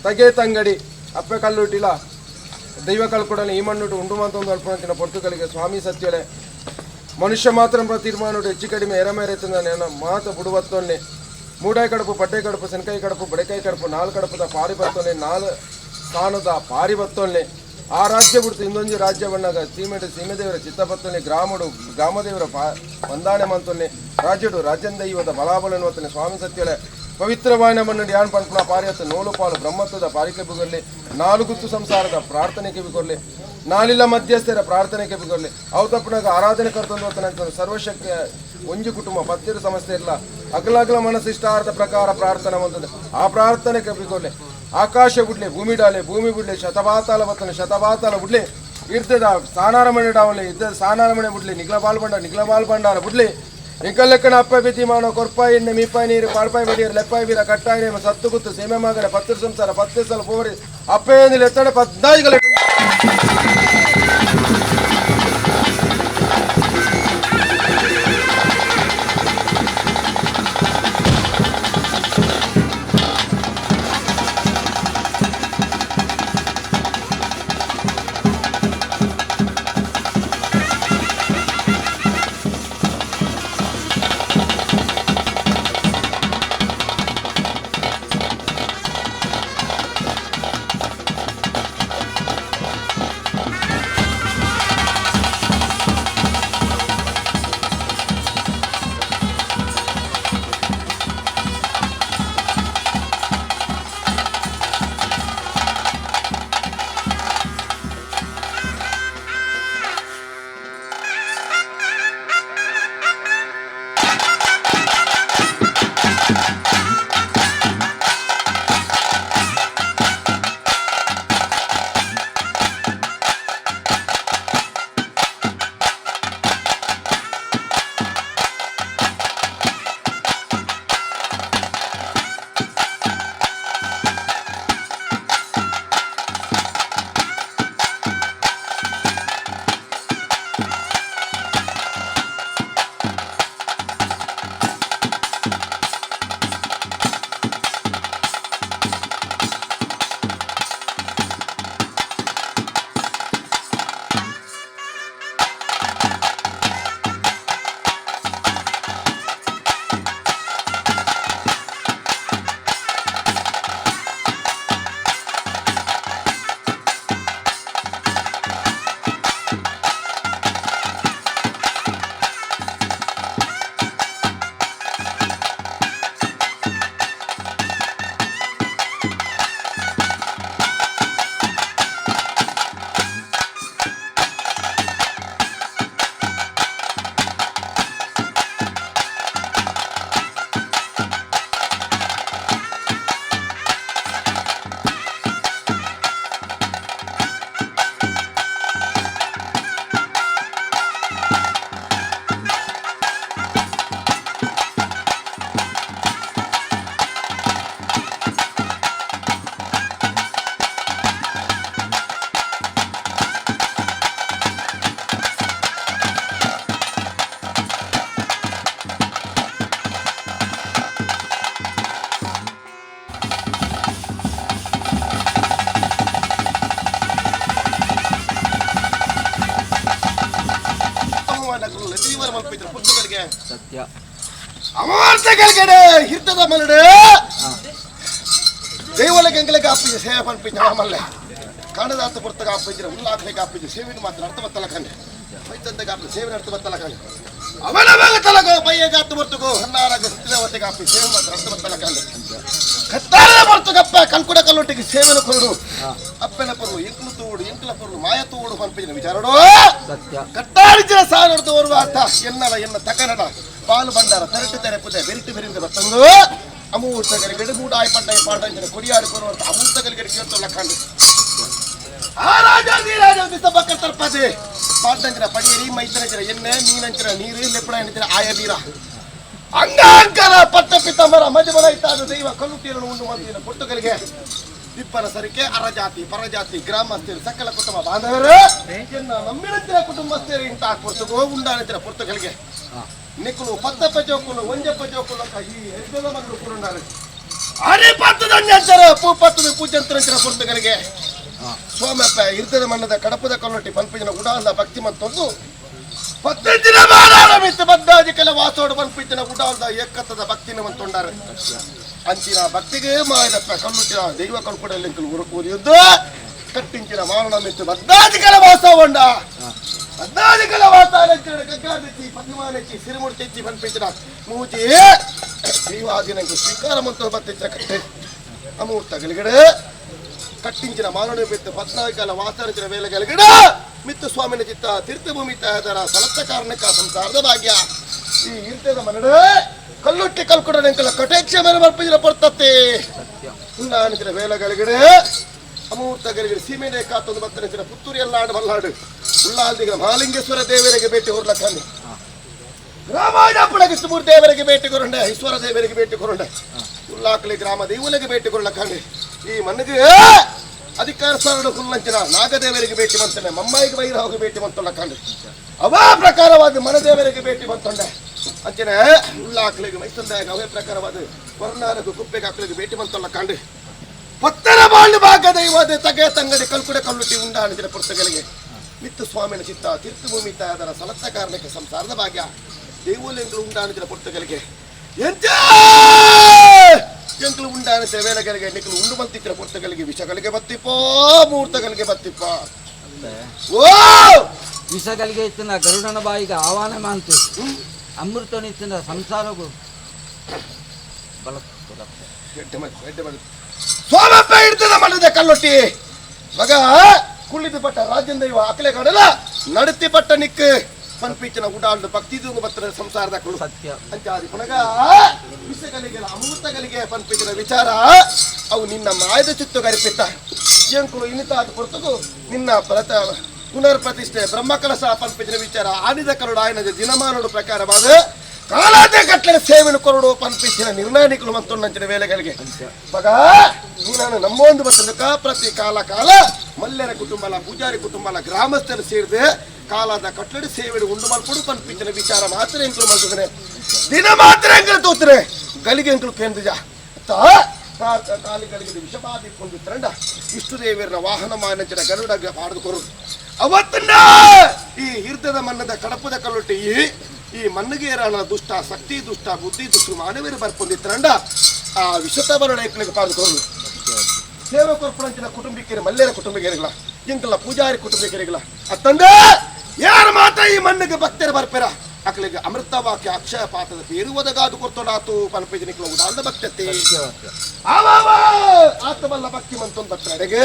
Speaker 3: ತಗೆ ತಂಗಡಿ ಅಪ್ಪೆ ಕಲ್ಲುಟ್ಟಿಲ ದೈವ ಕಲ್ಕೊಡಲಿ ಈ ಮಣ್ಣುಟ್ಟು ಉಂಡು ಮಂತೊಂದು ಅಲ್ಪನಂಚಿನ ಪೊರ್ತುಗಳಿಗೆ ಸ್ವಾಮಿ ಸತ್ಯಲೆ ಮನುಷ್ಯ ಮಾತ್ರ ತೀರ್ಮಾನ ಹೆಚ್ಚು ಕಡಿಮೆ ಎರಮೇರೆತ್ತದ ಮಾತು ಬುಡುವತ್ತೊನ್ನೆ ಮೂಡಾಯಿ ಕಡಪು ಪಡ್ಡೆ ಕಡಪು ಸೆನ್ಕಾಯಿ ಕಡಪು ಬಡೆಕಾಯಿ ಕಡಪು ನಾಲ್ ಕಡಪದ ಪಾರಿ ಬತ್ತೊನ್ನೆ ನಾಲ್ ಸ್ಥಾನದ ಪಾರಿ ಬತ್ತೊನ್ನೆ ಆ ರಾಜ್ಯ ಬಿಡ್ತು ಇನ್ನೊಂದು ರಾಜ್ಯ ಬಣ್ಣಗ ಸೀಮೆಡು ಸೀಮೆದೇವರ ಚಿತ್ತಪತ್ತೊನ್ನೆ ಗ್ರಾಮಡು ಗ್ರಾಮದೇವರ ವಂದಾಣೆ ಮಂತೊನ್ನೆ ರಾಜ್ಯಡು ರಾಜ್ಯಂದೈವದ ಬಲಾಬಲನು ಸ್ವಾಮಿ ಸತ್ಯಲೆ ಪವಿತ್ರವಾಯನ ಮಣ್ಣು ಯಾನ್ ಪನ್ಪುಣ ಪಾರಿಯತ್ತು ನೂಲು ಪಾಲು ಬ್ರಹ್ಮತ್ವದ ಪಾರಿಕೆ ಬುಗೊರ್ಲಿ ನಾಲುಗುತ್ತು ಸಂಸಾರದ ಪ್ರಾರ್ಥನೆ ಕಿವಿಗೊರ್ಲಿ ನಾಲಿಲ್ಲ ಮಧ್ಯಸ್ಥರ ಪ್ರಾರ್ಥನೆ ಕಿವಿಗೊರ್ಲಿ ಅವು ತಪ್ಪನಾಗ ಆರಾಧನೆ ಕರ್ತಂದು ಸರ್ವಶಕ್ತಿಯ ಒಂಜಿ ಕುಟುಂಬ ಪತ್ತಿರು ಸಮಸ್ಯೆ ಇಲ್ಲ ಅಗಲಗಲ ಮನಸ್ಸು ಇಷ್ಟಾರ್ಥ ಪ್ರಕಾರ ಪ್ರಾರ್ಥನೆ ಬಂತದೆ ಆ ಪ್ರಾರ್ಥನೆ ಕಬ್ಬಿಕೊರ್ಲಿ ಆಕಾಶ ಬಿಡ್ಲಿ ಭೂಮಿ ಡಾಲೆ ಭೂಮಿ ಬಿಡ್ಲಿ ಶತಪಾತಾಲ ಬತ್ತನೆ ಶತಪಾತಾಲ ಬಿಡ್ಲಿ ಇರ್ತದ ಸಾನಾರ ಮಣೆ ಡಾವಲಿ ಇದ್ದದ ಸಾನಾರ ಮಣೆ ಬಿಡ್ಲಿ ನಿಗ್ಲ ಬಾಲ್ ಬಂಡ ನಿಗ್ಲ ಬಾಲ್ ಬಂಡಾರ ಬಿಡ್ಲಿ ಇಂಕಲೆಕ್ಕನ ಅಪ್ಪ ಬಿತಿ ಮಾನೋ ಕೊರ್ಪಾಯಿ ಎಣ್ಣೆ ಮೀಪಾಯಿ ನೀರು ಪಾಡ್ಪಾಯಿ ಬಡಿಯರು ಲೆಪ್ಪಾಯಿ ಬೀರ ಕಟ್ಟಾಯಿ ನೇಮ ಸತ್ತು ಗುತ್ತು ಸೀಮೆ ಮಗನ ಪತ್ತು ಸಂಸಾರ ಪತ್ತೆ ಸಲ ಪೋರಿ ಅಪ್ಪೇನಿಲ್ಲ ಎತ್ತಡೆ ಪದ್ನಾಯಿಗಳ
Speaker 4: ಸತ್ಯ
Speaker 3: ಅಮಾರ್ತೆಗಲ್ಗಡೆ ಹಿರ್ತದ ಮಲಡೆ
Speaker 5: ದೈವೊಲೆಗ್ ಎಂಕ್ಲೆಗ್ ಆಪಿಜಿ ಸೇವೆ ಪನ್ಪಿಂಚ ಮಲ್ಲೆ ಕಾಣದಾತ ಪೊರ್ತಗ ಆಪಿಜ್ರ ಉಲ್ಲಾಖಲೆಗ್ ಆಪಿಜಿ ಸೇವೆನ್ ಮಾತ್ರ ಅರ್ಥ ಬತ್ತಲ ಕಂಡೆ ಮೈತಂದೆಗ್ ಆಪಿ ಸೇವೆ ಅರ್ಥ ಬತ್ತಲ ಕಂಡೆ ಅವನ ಮಗ ತಲಗೋ ಬಯ್ಯಗಾತ ಬರ್ತಗೋ ಹನ್ನಾರಾಗ ಸಿದ್ಧವತೆಗೆ ಆಪಿ ಸೇವೆ ಮಾತ್ರ ಅರ್ಥ ಬತ್ತಲ ಕಂಡೆ ಕತ್ತಾರದ ಬರ್ತಗಪ್ಪ ಕಲ್ಕುಡ ಕಲ್ಲೊಟ್ಟಿಗೆ ಸೇವೆನ ಕೊರಡು ಅಪ್ಪನ ಪೊರ್ಲು ಎಂಕ್ಲು ತೋಡು ಎಂಕ್ಲ ಪೊರ್ಲು ಮಾಯ ತೋಡು ಪನ್ಪಿನ ವಿಚಾರಡು
Speaker 4: ಸತ್ಯ
Speaker 5: ಕಟ್ಟಾಡಿచిన ಸಾನಡ್ದು ಓರ್ವ ಆತ ಎನ್ನಲ ಎನ್ನ ತಕನಡ ಪಾಲು ಬಂಡಾರ ತರಟು ತೆರೆಪುದೆ ಬೆರಿಟು ಬೆರಿಂದ ಬತ್ತಂದು ಅಮೂರ್ತ ಗಲಿಗಡೆ ಮೂಡಾಯಿ ಪಡ್ಡಾಯಿ ಪಾಡಂಜನ ಕೊಡಿಯಾಡಿ ಕೊರುವಂತ ಅಮೂರ್ತ ಗಲಿಗಡೆ ಕೇಳ್ತಲ್ಲ ಕಂಡು ಆ ರಾಜ ರಾಜ ಬಿಸಬಕ್ಕ ತರ್ಪದೆ ಪಾಡಂಜನ ಪಡಿಯರಿ ಮೈತನಂಜನ ಎಣ್ಣೆ ಮೀನಂಚನ ನೀರು ಲೆಪ್ಪಡ ಎಣ್ಣೆ ಆಯ ಬೀರ ಅಂಗಾಂಕರ ಪಟ್ಟ ಪಿತಾಂಬರ ಮಜಬಲ ಇತ್ತಾದ ದೈವ ಕಲ್ಲುಟ್ಟಿರಲು ಉಂಡು ಮಂದಿನ ಪೊಟ್ಟುಗಳಿಗೆ ದಿಪ್ಪನ ಸರಿಕೆ ಅರಜಾತಿ ಪರಜಾತಿ ಗ್ರಾಮಸ್ಥರು ಸಕಲ ಕುಟುಂಬ ಬಾಂಧವರು ಎನ್ನ ನಮ್ಮಿನಂತಿನ ಕುಟುಂಬಸ್ಥರು ಇಂತ ಪೊರ್ತುಗೋ ಉಂಡಾನಂತಿನ ಪೊರ್ತುಗಳಿಗೆ ನಿಕ್ಕುಲು ಪತ್ತಪ್ಪ ಜೋಕುಲು ಒಂಜಪ್ಪ ಜೋಕುಲು ಅಂತ ಈ ಹೆಜ್ಜೆದ ಮಗಳು ಕುರುಂಡಾರು ಅರೆ ಪತ್ತದಂಜಂತರ ಪೂ ಪತ್ತದ ಪೂಜಂತರಂಚಿನ ಪೊರ್ತುಗಳಿಗೆ ಸೋಮಪ್ಪ ಇರ್ತದ ಮಣ್ಣದ ಕಡಪದ ಕಲ್ಲೊಟ್ಟಿ ಪನ್ಪಿನ ಉಡಾಲ ಭಕ್ತಿ ಮತ್ತೊಂದು ಪತ್ತಂಚಿನ ಬಾಲಾರ ಮಿತ್ತು ಬದ್ದಾಜಿಕೆಲ್ಲ ವಾಸೋಡು ಪನ್ಪಿತ್ತಿನ ಉಡಾಲದ ಏಕತ್ತದ ಭಕ್ತಿನ ಮಂತೊಂಡಾರೆ ಅಂಚಿನ ಭಕ್ತಿಗೆ ಮಾಯದಪ್ಪ ಕಲ್ಲುಟ್ಟಿನ ದೈವ ಕಲ್ಕುಡಲ್ಲಿ ಉರುಕೂರಿಯುದ್ದು ಕಟ್ಟಿಂಚಿನ ಮಾನನ ಮಿತ್ತು ಬದ್ದಾಜಿಕೆಲ್ಲ ವಾಸ ಉಂಡ ಬದ್ದಾಜಿಕೆಲ್ಲ ವಾಸ ಗಗ್ಗಾದೆಚ್ಚಿ ಪದ್ಮಾನೆಚ್ಚಿ ಸಿರಿಮುಡ್ತೆಚ್ಚಿ ಪನ್ಪಿತ್ತಿನ ಮೂಜಿ ದೈವಾದಿನಂಗೆ ಸ್ವೀಕಾರ ಮಂತ್ರ ಬತ್ತಿಚ್ಚ ಕಟ್ಟೆ ಅಮೂರ್ತ ಗಲಿಗಡೆ ಕಟ್ಟಿಂಚಿನ ಮಾನವ ಬಿತ್ತು ಪದ್ನಾಲ್ಕಲ ವಾಸನಚಿನ ವೇಲೆಗಲಗಡ ಮಿತ್ತು ಸ್ವಾಮಿನ ಚಿತ್ತ ತೀರ್ಥಭೂಮಿ ತಾಯದರ ಸಲತ್ತ ಕಾರಣಕ್ಕ ಸಂಸಾರದ ಭಾಗ್ಯ ಈ ಇರ್ತದ ಮನಡು ಕಲ್ಲುಟ್ಟಿ ಕಲ್ಕುಡ ನೆಂಕಲ ಕಟೇಕ್ಷ ಮೇಲೆ ಬರ್ಪಿಜಿನ ಪೊರ್ತತ್ತೆ ಉನ್ನಾನಿಸಿನ ವೇಲೆಗಲಗಡೆ ಅಮೂರ್ತ ಗಲಿಗಡೆ ಸೀಮೆನೆ ಕಾತೊಂದು ಬತ್ತನಿಸಿನ ಪುತ್ತೂರಿ ಎಲ್ಲಾಡು ಮಲ್ಲಾಡು ಉಳ್ಳಾಲ್ದಿಗ ಮಹಾಲಿಂಗೇಶ್ವರ ದೇವರಿಗೆ ಭೇಟಿ ಹೊರ್ಲಕ್ಕಂದು ರಾಮಾಯಣಪ್ಪಳ ಕೃಷ್ಣಮೂರ್ತಿ ದೇವರಿಗೆ ಭೇಟಿ ಕೊರಂಡೆ ಈಶ್ವರ ದೇವರಿಗೆ ಭೇಟಿ ಕೊರಂಡೆ ಉಲ್ಲಾಕಲಿ ಗ್ರಾಮ ದೇವುಲಿಗೆ ಭೇಟಿ ಕೊರಲಕ್ಕಂಡೆ ಈ ಮಣ್ಣಿಗೆ ಅಧಿಕಾರ ಸ್ಥಾನದ ಹುಲ್ಲಂಚಿನ ನಾಗದೇವರಿಗೆ ಭೇಟಿ ಬಂತಾನೆ ಮಮ್ಮಾಯಿಗೆ ಬೈರಾವಿಗೆ ಭೇಟಿ ಬಂತೊಳ್ಳಕಂಡೆ ಅವೇ ಪ್ರಕಾರವಾದ ಮನದೇವರಿಗೆ ಭೇಟಿ ಬಂತೊಂಡೆ ಅಂಚನೆ ಉಳ್ಳಾಕಲಿಗೆ ಮೈಸಂದಾಗ ಅವೇ ಪ್ರಕಾರವಾದ ವರ್ಣಾರಗು ಕುಪ್ಪೆಗೆ ಹಾಕಲಿಗೆ ಭೇಟಿ ಬಂತೊಳ್ಳಕಂಡೆ ಪತ್ತರ ಬಾಳು ಭಾಗ ದೈವಾದ ತಗೆ ತಂಗಡಿ ಕಲ್ಕುಡೆ ಕಲ್ಲುಟ್ಟಿ ಉಂಡಾಣಿಸಿದ ಪುಸ್ತಕಗಳಿಗೆ ಮಿತ್ತು ಸ್ವಾಮಿನ ಚಿತ್ತ ತೀರ್ಥಭೂಮಿ ತಾಯದರ ಸಲತ್ತ ಕಾರಣಕ್ಕೆ ಸಂಸಾರದ ಭಾಗ್ಯ ದೇವುಲೆಂಗಳು ಉಂಡಾಣಿಸಿದ ಪುಸ್ತಕಗಳಿಗೆ ಎಂತ ಎಂಕ್ಲು ಉಂಡಾಣಿಸಿದ ವೇಳೆಗಳಿಗೆ ನಿಕ್ಕಲು ಉಂಡು ಬಂತಿತ್ತಿನ ಪುಸ್ತಕಗಳಿಗೆ ವಿಷಗಳಿಗೆ ಬತ್ತಿಪ್ಪೋ ಮೂರ್ತಗಳಿಗೆ ಬತ್ತಿಪ್ಪ ಓ
Speaker 4: ವಿಷಗಳಿಗೆ ಇತ್ತಿನ ಗರುಡನ ಬಾಯಿಗೆ ಆಹ್ವಾನ ಮಾಂತು ಅಮೃತನಿತ್ತಿನ ಸಂಸಾರಗೂ ಬಲ
Speaker 5: ಸೋಮಪ್ಪ ಹಿಡ್ತದ ಮಾಡಿದ ಕಲ್ಲೊಟ್ಟಿ ಮಗ ಕುಳ್ಳಿದು ಪಟ್ಟ ರಾಜ್ಯದ ಇವ ಅಕಲೆ ಕಡಲ ನಡತಿ ಪಟ್ಟ ನಿಕ್ ಪನ್ಪೀಚನ ಉಡಾಂಡು ಭಕ್ತಿದು ಬತ್ತರ ಸಂಸಾರದ ಕುಳು
Speaker 4: ಸತ್ಯ
Speaker 5: ಅಂಚಾದಿ ಪುನಗ ವಿಷಗಳಿಗೆ ಅಮೃತಗಳಿಗೆ ಪನ್ಪೀಚನ ವಿಚಾರ ಅವು ನಿನ್ನ ಮಾಯದ ಚಿತ್ತು ಗರಿಪಿತ್ತ ಎಂಕುಲು ಇನ್ನಿತಾದ ಪೊರ್ತುಗು ನಿನ್ನ ಪ್ರತ ಪುನರ್ ಪ್ರತಿಷ್ಠೆ ಬ್ರಹ್ಮಕಲಶ ಪನ್ಪೀಚನ ವಿಚಾರ ಆಡಿದ ಕರುಡು ಆಯನದ ದಿನಮಾನೋಡು ಪ್ರಕಾರವಾದ ಕಾಲಾತೆ ಕಟ್ಟಲೆ ಸೇವೆನು ಕೊರಡು ಪನ್ಪಿಸಿನ ನಿರ್ಣಾಯಕರು ಮತ್ತು ವೇಳೆಗಳಿಗೆ ಮಗ ನೀನು ನಮ್ಮೊಂದು ಬರ್ತದಕ್ಕ ಪ್ರತಿ ಕಾಲ ಕಾಲ ಮಲ್ಯರ ಕುಟುಂಬಲ ಪೂಜಾರಿ ಕುಟುಂಬಲ ಗ್ರಾಮಸ್ಥರು ಸೇರಿದೆ ಕಾಲದ ಕಟ್ಟಡಿ ಸೇವೆಡು ಉಂಡು ಮಲ್ಪಡು ಪನ್ಪಿಸಿನ ವಿಚಾರ ಮಾತ್ರ ಎಂಕಲು ಮಲ್ತದನೆ ದಿನ ಮಾತ್ರ ಎಂಕಲು ತೋತ್ರೆ ಗಲಿಗೆ ಎಂಕಲು ಕೇಂದ್ರಜ ಕಾಲಿಗಳಿಗೆ ವಿಷಬಾಧಿ ಕೊಂದು ಇಷ್ಟು ದೇವಿಯರ ವಾಹನ ಮಾನಂಚಿನ ಗರುಡ ಪಾಡ್ದು ಕೊರು ಅವತ್ತನ್ನ ಈ ಹಿರ್ದದ ಮನ್ನದ ಕಡಪದ ಕಲ್ಲೊಟ್ಟಿ ಈ ಮಣ್ಣಿಗೆ ರಾಣ ದುಷ್ಟ ಶಕ್ತಿ ದುಷ್ಟ ಬುದ್ಧಿ ದುಷ್ಟ ಮಾನವೀರು ಬರ್ಪೊಂದಿತ್ತರಂಡ ಆ ವಿಷತ ಬರೋಣ ಐಕ್ಳಿಗೆ ಪಾಡ್ದು ಕೊರು ಸೇವೆ ಕೊರ್ಪಣಂಚಿನ ಕುಟುಂಬಿಕರು ಮಲ್ಲೇರ ಕುಟುಂಬಿಕರಿಗಳ ಇಂಕಲ್ಲ ಪೂಜಾರಿ ಕುಟುಂಬಿಕರಿಗಳ ಅತ್ತಂದೆ ಯಾರ ಮಾತ ಈ ಮಣ್ಣಿಗೆ ಭಕ್ತರು ಬರ್ಪೆರ ಅಕ್ಳಿಗೆ ಅಮೃತ ವಾಕ್ಯ ಅಕ್ಷಯ ಪಾತ್ರದ ಪೇರುವದಗಾದು ಕೊರ್ತೊಡಾತು ಪನ್ಪೇಜನಿಕ್ಲ ಉದಾಲ್ದ ಭಕ್ತತೆ ಆತಬಲ್ಲ ಭಕ್ತಿ ಮಂತೊಂದು ಭಕ್ತರೆಡೆಗೆ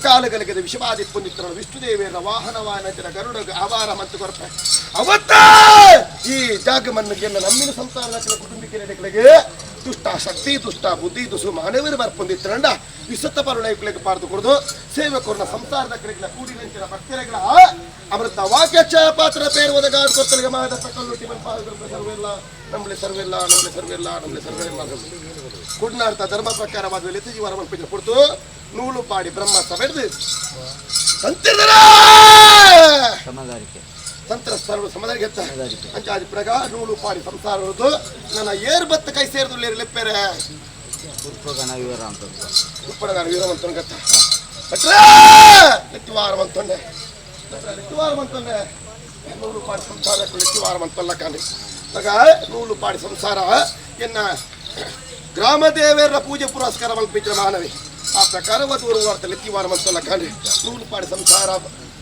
Speaker 5: ಕಾಲುಗಳಿಗೆ ವಿಷವಾದಿ ಪುನಿತ್ರ ವಿಷ್ಣುದೇವಿಯರ ವಾಹನವಾನಂಚಿನ ಗರುಡ ಆವಾರ ಮಂತು ಕೊರಪೆ ಅವತ್ತ ಈ ಜಾಗ ಮಣ್ಣಿಗೆ ನಮ್ಮಿನ ಸಂಸಾರದ ಕುಟುಂಬಿಕರಿಗೆ ದುಷ್ಟ ಶಕ್ತಿ ದುಷ್ಟ ಬುದ್ಧಿ ದುಸು ಮಾನವರು ಬರ್ಪೊಂದಿತ್ತರಂಡ ವಿಸತ್ತ ಪರುಳೈಕುಲಿಗೆ ಪಾರ್ದು ಕೊಡುದು ಸೇವಕರನ್ನ ಸಂಸಾರದ ಕಡೆಗಳ ಕೂಡಿನಂಚಿನ ಭಕ್ತರೆಗಳ ಅಮೃತ ವಾಕ್ಯ ಪಾತ್ರ ಪೇರುವುದಗಾಡು ಕೊತ್ತಲಿಗೆ ಮಾದ ಕಲ್ಲುಟ್ಟಿ ಸರ್ವೆಲ್ಲ ನಮ್ಮಲೆ ಸರ್ವೆಲ್ಲ ನಮ್ಮಲೆ ಸರ್ವೆಲ್ಲ ನಮ್ಮಲೆ ಸರ್ವೆಲ್ಲ ಕುಡ್ನಾರ್ಥ ಧರ್ಮ ಪ್ರಕಾರವಾದ ಲಿತ ಜೀವನ ಮಲ್ಪಿದ್ರೆ ಕೊಡ್ತು ನೂಲು ಪಾಡಿ ಬ್ರಹ್ಮ ಸಬೆಡ್ದು ತಂತಿರ್ದರ
Speaker 4: ಸಮದಾರಿಕೆ
Speaker 5: ತಂತ್ರ ಸ್ಥಳ ಸಮದಾರಿಗೆ ಅಂಚಾದಿ ಪ್ರಗ ನೂಲು ಪಾಡಿ ಸಂಸಾರದ್ದು ನನ್ನ ಏರ್ ಬತ್ತ ಕೈ ಸೇರಿದು ಲೆಪ್ಪೆರೆ
Speaker 4: ಉಪ್ಪಗಣ ವಿವರ ಅಂತ
Speaker 5: ಉಪ್ಪಡಗಾರ ವೀರವಂತನ ಗತ್ತ ಭಟ್ರೇ ಲೆತ್ತಿವಾರ ಮಂತೊಂಡೆ ಲೆತ್ತಿವಾರ ಮಂತೊಂಡೆ ನೂಲು ಪಾಡಿ ಸಂಸಾರ ಲೆತ್ತಿವಾರ ಮಂತೊಲ್ಲ ಕಾಂಡಿ ಮಗ ನೂಲು ಪಾಡಿ ಸಂಸಾರ ಎನ್ನ ಗ್ರಾಮ ದೇವರ ಪೂಜೆ ಪುರಸ್ಕಾರ ಮಲ್ಪಿತ್ರ ಮಾನವಿ ಆ ಪ್ರಕಾರವಾದ ಉರುವಾರ್ತ ಲೆತ್ತಿವಾರ ಮಂತಲ್ಲ ಕಾಂಡ್ರಿ ನೂಲು ಪಾಡಿ ಸಂಸಾರ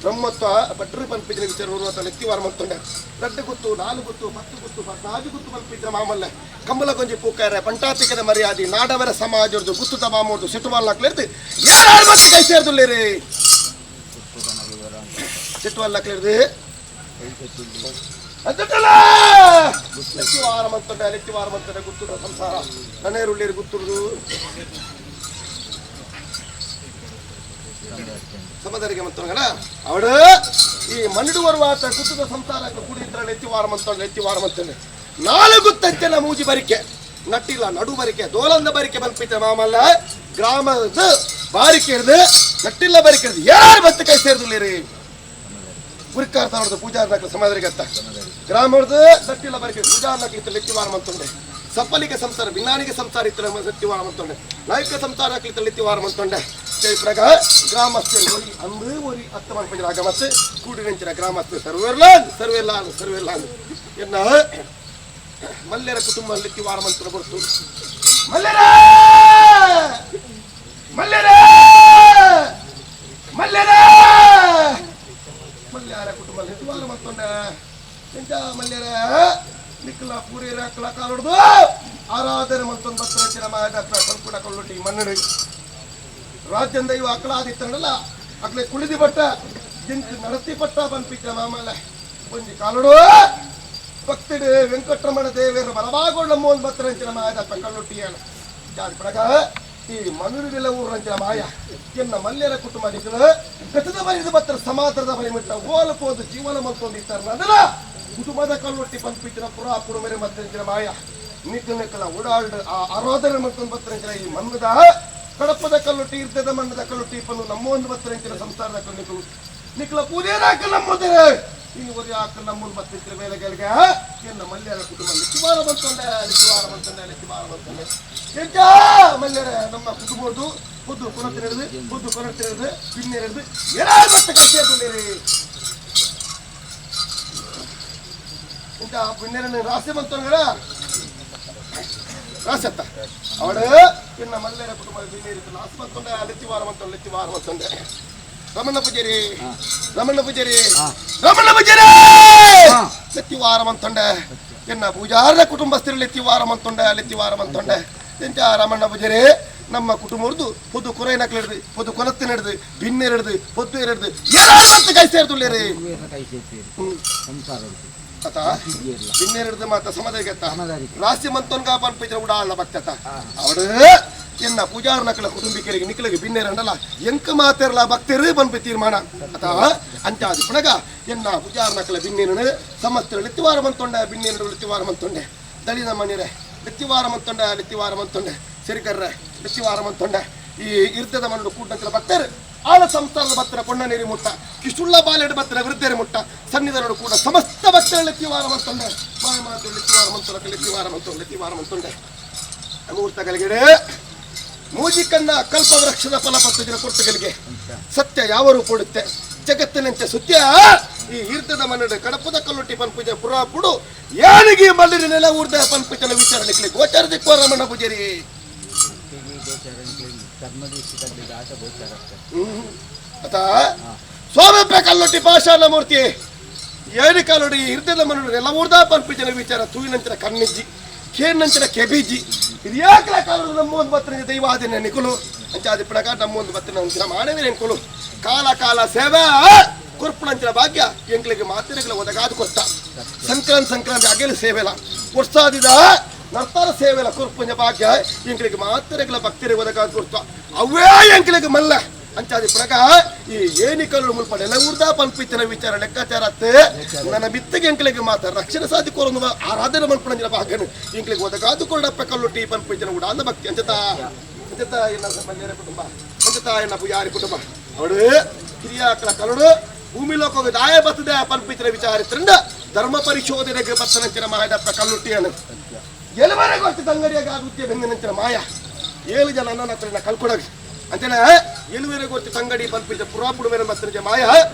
Speaker 5: ಬ್ರಹ್ಮತ್ವ ಭಟ್ರು ಪನ್ಪಿದ್ರ ವಿಚಾರ ಉರುವಾರ್ತ ಲೆತ್ತಿವಾರ ಮಂತೊಂಡೆ ರಡ್ಡು ಗುತ್ತು ನಾಲು ಗುತ್ತು ಪತ್ತು ಗುತ್ತು ಪದ್ನಾಜು ಗುತ್ತು ಪನ್ಪಿದ್ರ ಮಾಮಲ್ಲ ಕಂಬಲ ಕೊಂಜಿ ಪೂಕಾರ ಪಂಟಾತಿಕದ ಮರ್ಯಾದೆ ನಾಡವರ ಸಮಾಜರ್ದು ಗುತ್ತುದ ಮಾಮೂರ್ದು ಸಿಟ್ಟುವಲ್ಲಾಕ್ಲಿರ್ದು ಯಾರು ಮತ್ತೆ ಕೈ ಸೇರ್ದುಲ್ಲೇರಿ ಸಿಟ್ಟುವಲ್ಲಾಕ್ಲಿರ್ದು ಲೆತ್ತಿವಾರ ಮಂತೊಂಡೆ ಲೆತ್ತಿವಾರ ಮಂತೊಂಡೆ ಗುತ್ತುದ ಸಂಸಾರ ನನೇರುಳ್ಳೇರು ಗುತ್ತುರ್ದು ಸಮದರಿಗೆ ಮಂತೊಂಗಣ ಅವಳು ಈ ಮನ್ನುಡು ಬರುವ ಗುತ್ತದ ಸಂಸಾರ ಕೂಡಿದ್ರೆ ಲೆತ್ತಿವಾರ ಮಂತೊಂಡೆ ಲೆತ್ತಿವಾರ ಮಂತೊಂಡೆ ನಾಲು ಗುತ್ತಂತೆಲ್ಲ ಮೂಜಿ ಬರಿಕೆ ನಟ್ಟಿಲ್ಲ ನಡು ಬರಿಕೆ ದೋಲಂದ ಬರಿಕೆ ಬಲ್ಪಿತ ಮಾಮಲ್ಲ ಗ್ರಾಮದ ಬಾರಿಕೆ ಇರ್ದು ನಟ್ಟಿಲ್ಲ ಬರಿಕೆ ಇರ್ದು ಯಾರು ಬತ್ತು ಕೈ ಸೇರ್ದುಲ್ಲೇರಿ ಗುರಿಕಾರ ತಾವಡ್ದು ಪೂಜಾರ್ನಾಕ್ಲ ಸಮಾಧರಿಗೆ ಅತ್ತ ಗ್ರಾಮದ ನಟ್ಟಿಲ್ಲ ಬರಿಕೆ ಪೂಜಾರ್ನಾಕ್ಲ ಇತ್ತು ಲೆತ್ತಿವಾರ ಮಂತೊಂಡೆ ಸಪ್ಪಲಿಗೆ ಸಂಸಾರ ಭಿನ್ನಾನಿಗೆ ಸಂಸಾರ ಇತ್ತು ಲೆತ್ತಿವಾರ ಮಂತೊಂಡೆ ನಾಯಕ ಸಂಸಾರ ಹಾಕ್ಲಿತ್ತು ಲೆತ್ತಿವಾರ ಮಂತೊಂಡೆ ಜಯಪ್ರಗ ಗ್ರಾಮಸ್ಥರು ಒರಿ ಅಂದು ಒರಿ ಅತ್ತ ಮನ್ಪಂಜರ ಆಗಮಸ್ತು ಕೂಡಿನಂಚಿನ ಗ್ರಾಮಸ್ಥರು ಸರ್ವೇರ್ಲಾನ್ ಸರ್ವೇರ್ಲಾನ್ ಸರ್ವೇರ್ಲಾನ್ ಎನ್ನ ಮಲ್ಯರ ಕುಟುಂಬ ಲೆತ್ತಿವಾರ ಮಂತ್ರ ಬರ್ತು ಮಲ್ಯರ ಮಲ್ಯರ ಮಲ್ಯರ ಮಲ್ಯಾರ ಕುಟುಂಬ ಲೆತ್ತಿವಾರ ಮಂತೊಂಡೆ ಎಂತ ಮಲ್ಯರ ನಿಕ್ಕಲ ಪೂರಿರ ಕಲ ಕಾಲೊಡ್ದು ಆರಾಧನೆ ಮಂತೊಂದು ಬತ್ತರ ಮಾಯದ ಕಲ್ಪುಡ ಕಲ್ಲೊಟ್ಟಿ ಮನ್ನಡು ರಾಜ್ಯಂದ ಇವ ಅಕಲಾದಿತ್ತನಲ್ಲ ಅಕ್ಲೆ ಕುಳಿದಿ ಪಟ್ಟ ಜಿಂಕ್ ನಡತಿ ಪಟ್ಟ ಪನ್ಪಿತ್ರ ಮಾಮಲ್ಲ ಒಂಜಿ ಕಾಲಡು ಭಕ್ತಿಡು ವೆಂಕಟರಮಣ ದೇವೇರ ಬಲಭಾಗೋಳ ಮೋನ್ ಬತ್ತರಂಚಿನ ಮಾಯದ ಕಲ್ಲೊಟ್ಟಿಯನ ಜಾತಿ ಪ್ರಗ ಈ ಮನುವಿಲ ಊರಂಚಿನ ಮಾಯ ಎನ್ನ ಮಲ್ಯರ ಕುಟುಂಬ ನಿಕ್ಕಲು ಗತದ ಬರಿದ ಬತ್ತರ ಸಮಾತ್ರದ ಬರಿ ಮಿಟ್ಟ ಓಲ ಪೋದು ಜೀವನ ಮಲ್ತೊಂದಿತ್ತಾರೆ ಅದಲ್ಲ ಕುಟುಂಬದ ಕಲ್ಲೊಟ್ಟಿ ಪನ್ಪಿತ್ತಿನ ಪುರಾ ಪುರುಮೆರೆ ಮತ್ತಂಚಿನ ಮಾಯ ನಿಕ್ಕ ನಿಕ್ಕಲ ಓಡಾಡ್ ಆ ಆರಾಧನೆ ಮತ್ತೊಂದು ಬತ್ತರಂಚಿನ ಈ ಮನ್ನದ ಕಡಪದ ಕಲ್ಲೊಟ್ಟಿ ಇರ್ತದ ಮಣ್ಣದ ಕಲ್ಲೊಟ್ಟಿ ಪನ್ನು ನಮ್ಮ ಒಂದು ಬತ್ತರಂಚಿನ ಸಂಸಾರದ ಕಲ್ಲಿಗಳು ನಿಕ್ಕಲ ಪೂಜೆರಾಕ ನಮ್ಮದರೆ ಇನ್ನು ಒರಿ ಹಾಕ ನಮ್ಮನ್ನು ಬತ್ತಿರ ಮೇಲೆ ಗೆಲ್ಗೆ ಎನ್ನ ಮಲ್ಯರ ಕುಟುಂಬ ಲಿಕ್ಕಿವಾರ ಬಂತೊಂಡೆ ಲಿಕ್ಕಿವಾರ ಬಂತೊಂಡೆ ಲಿಕ್ಕಿವಾರ ಬಂತೊಂಡೆ ಎಂಚ ಮಲ್ಯರ ನಮ್ಮ ಕುಟುಂಬದ್ದು ಖುದ್ದು ಕೊನತಿರಿದು ಖುದ್ದು ಕೊನತಿರಿದು ಬಿನ್ನೆರೆದು ಏನಾರು ಮತ್ತೆ ಕೈ ಇಂಥ ಬಿನ್ನೆರನ್ನು ರಾಸಿ ಬಂತೊಂಗಡ ರಾಸತ್ತ ಅವಳು ಇನ್ನ ಮಲ್ಯರ ಕುಟುಂಬ ಬಿನ್ನೇರಿತ್ತು ರಾಸಿ ಬಂತೊಂಡೆ ಲೆತ್ತಿವಾರ ಬಂತೊಂಡೆ ಲೆತ್ತಿವಾರ ಬಂತೊಂಡೆ ರಮಣ ಪೂಜಾರಿ ರಮಣ ಪೂಜಾರಿ ರಮಣ ಪೂಜಾರಿ ಲೆತ್ತಿವಾರ ಮಂತೊಂಡೆ ಎನ್ನ ಪೂಜಾರನ ಕುಟುಂಬಸ್ಥರು ಲೆತ್ತಿವಾರ ಮಂತೊಂಡೆ ಲೆತ್ತಿವಾರ ಮಂತೊಂಡೆ ಎಂಚ ರಮಣ್ಣ ಪೂಜಾರಿ ನಮ್ಮ ಕುಟುಂಬದ್ದು ಪೊದ್ದು ಕೊರೈನಕ್ಲಿಡ್ದು ಪೊದ್ದು ಕೊನತ್ತು ನಡೆದು ಬಿನ್ನೆರಡ್ದು ಪೊದ್ದು ಎರಡ್ದು ಏನಾರು ಮತ್ತೆ ಕೈ ಸೇರ್ದುಲ್ಲೇರಿ ಅತ ಬಿನ್ನೆರಡ್ದು ಮಾತ ಸಮಾಧಾನ ರಾಸಿ ಮಂತೊನ್ಗ ಪನ್ಪಿದ್ರ ಉಡಾಳ ಭಕ್ತತ ಅವಡು ಎನ್ನ ಪೂಜಾರ ನಕಲ ಕುಟುಂಬಿಕರಿಗೆ ನಿಕ್ಕಲಿಗೆ ಬಿನ್ನೇರಂಡಲ್ಲ ಎಂಕ ಮಾತೆರ್ಲ ಭಕ್ತರು ಪನ್ಪಿ ತೀರ್ಮಾನ ಅತ ಅಂಚಾದಿ ಪುಣಗ ಎನ್ನ ಪೂಜಾರ ನಕಲ ಬಿನ್ನೇರನು ಸಮಸ್ತ ಲಿತ್ತಿವಾರ ಮಂತೊಂಡೆ ಬಿನ್ನೇರು ಲಿತ್ತಿವಾರ ಮಂತೊಂಡೆ ದಳಿನ ಮನಿರೆ ಲಿತ್ತಿವಾರ ಮಂತೊಂಡೆ ಲಿತ್ತಿವಾರ ಮಂತೊಂಡೆ ಸಿರಿಕರ್ರೆ ಲಿತ್ತಿವಾರ ಮಂತೊಂಡೆ ಈ ಇರ್ತದ ಮಣ್ಣು ಕೂಟಂತಿನ ಭಕ್ತರು ಆಳ ಸಂಸ್ಥಾನದ ಭಕ್ತರ ಕೊಂಡ ನೀರಿ ಮುಟ್ಟ ಕಿಶುಳ್ಳ ಬಾಲೆಡು ಭಕ್ತರ ವೃದ್ಧರಿ ಮುಟ್ಟ ಸನ್ನಿಧಾನರು ಕೂಡ ಸಮಸ್ತ ಭಕ್ತರ ಲಿತ್ತಿವಾರ ಮಂತೊಂಡೆ ಮಾಯ ಮಾತು ಲಿತ್ತಿವಾರ ಮಂತೊಂಡೆ ಲಿತ್ತಿವಾರ ಮಂತೊಂಡೆ ಲಿತ್ತಿವಾರ ಮಂತೊಂಡೆ ಅಮೂರ್ತಗಳಿಗೆ ಮೂಜಿಕನ್ನ ಕಲ್ಪವೃಕ್ಷದ ಫಲಪತ್ತಿನ ಕೊರ್ತಗಳಿಗೆ ಸತ್ಯ ಯಾವ ರೂಪುಡುತ್ತೆ ಜಗತ್ತಿನಂತೆ ಸತ್ಯ ಈ ಈರ್ತದ ಮನ್ನಡ ಕಡಪದ ಕಲ್ಲೊಟ್ಟಿ ಪನ್ಪುಜ ಪುರಾಪುಡು ಯಾನಿಗೆ ಮಲ್ಲಿನ ನೆಲ ಊರ್ದ ಪನ್ಪುಜನ ವಿಚಾರಣೆ ಗೋಚಾರ ದಿಕ್ವ ರಮಣ ಪೂಜಾರಿ ಅತ ಸ್ವಾಮಿ ಕಲ್ಲೊಟ್ಟಿ ಪಾಷಾಣ ಮೂರ್ತಿ ಏನು ಕಾಲೊಡಿ ಹಿರ್ದದ ಮನ್ನಡ ನೆಲ ಊರ್ದ ಪನ್ಪುಜನ ವಿಚಾರ ತೂಯಿನಂಚಿನ ಕಣ್ಣಿಜ್ಜಿ ಕೇನಂಚಿನ ಕೆಬಿಜಿ ಇದು ಯಾಕಲ ಕಾಲದ ನಮ್ಮ ಒಂದು ಬತ್ತಿನ ದೈವಾದಿನ ನಿಕುಲು ಅಂಚಾದಿ ಪಡಕ ನಮ್ಮ ಒಂದು ಬತ್ತಿನ ಅಂಚಿನ ಮಾಡವೇ ಎಂಕುಲು ಕಾಲ ಕಾಲ ಸೇವಾ ಕೊರ್ಪುಣಂಚಿನ ಭಾಗ್ಯ ಎಂಕ್ಲಿಗೆ ಮಾತಿನಗಳ ಒದಗಾದು ಕೊರ್ತ ಸಂಕ್ರಾಂತಿ ಸಂಕ್ರಾಂತಿ ಅಗಲು ಸೇವೆಲ ವರ್ಷಾದಿದ ನರ್ತಾರ ಸೇವೆಲ ಕೊರ್ಪುಂಜ ಭಾಗ್ಯ ಎಂಕ್ಲಿಗೆ ಮಾತಿನಗಳ ಭಕ್ತರಿಗೆ ಒದಗಾದು ಕೊರ್ತ ಅವೇ ಎಂಕ್ಲಿಗೆ ಮಲ್ಲ ಅಂಚಾದಿ ಪ್ರಕ ಈ ಏನಿಕಲ್ಲು ಮುಲ್ಪ ನೆಲ ಊರ್ದ ಪಲ್ಪಿತ್ತಿನ ವಿಚಾರ ಲೆಕ್ಕಾಚಾರ ನನ್ನ ಬಿತ್ತಿಗೆ ಎಂಕ್ಲಿಗೆ ಮಾತ್ರ ರಕ್ಷಣೆ ಸಾಧಿ ಕೋರೊಂದು ಆರಾಧನೆ ಮಲ್ಪಣಂಜಿನ ಭಾಗ್ಯನು ಎಂಕ್ಲಿಗೆ ಒದಗಾದು ಕೊರಡಪ್ಪ ಕಲ್ಲುಟ್ಟಿ ಪಲ್ಪಿತ್ತಿನ ಉಡಾಂದ ಭಕ್ತಿ ಅಂಚತ ಅಂಚತ ಎನ್ನ ಮಲ್ಯರ ಕುಟುಂಬ ಅಂಚತ ಎನ್ನ ಪುಯಾರಿ ಕುಟುಂಬ ಅವಳು ಹಿರಿಯಾಕಳ ಕರುಡು ಭೂಮಿ ಲೋಕಕ್ಕೆ ದಾಯ ಬರ್ತದೆ ಪಲ್ಪಿತ್ತಿನ ವಿಚಾರ ಧರ್ಮ ಪರಿಶೋಧನೆಗೆ ಬತ್ತನಂಚಿನ ಮಾಯದಪ್ಪ ಕಲ್ಲುಟ್ಟಿಯನ್ನು ಎಲ್ಲಿವರೆಗೂ ಅಷ್ಟು ತಂಗಡಿಯಾಗ ಆಗುತ್ತೆ ಬೆಂದಿನಂಚಿನ ಮಾಯ ಏಳು ಜನ ನನ್ನ ಹತ್ರ ಕಲ್ಕೊಡಗ ಅಂಚನೆ ಎಲುವೆರೆ ಗೊತ್ತಿ ತಂಗಡಿ ಪಲ್ಪಿದ ಪುರಾಪುಡು ಮೇರೆ ಬತ್ತನಂಚ ಮಾಯ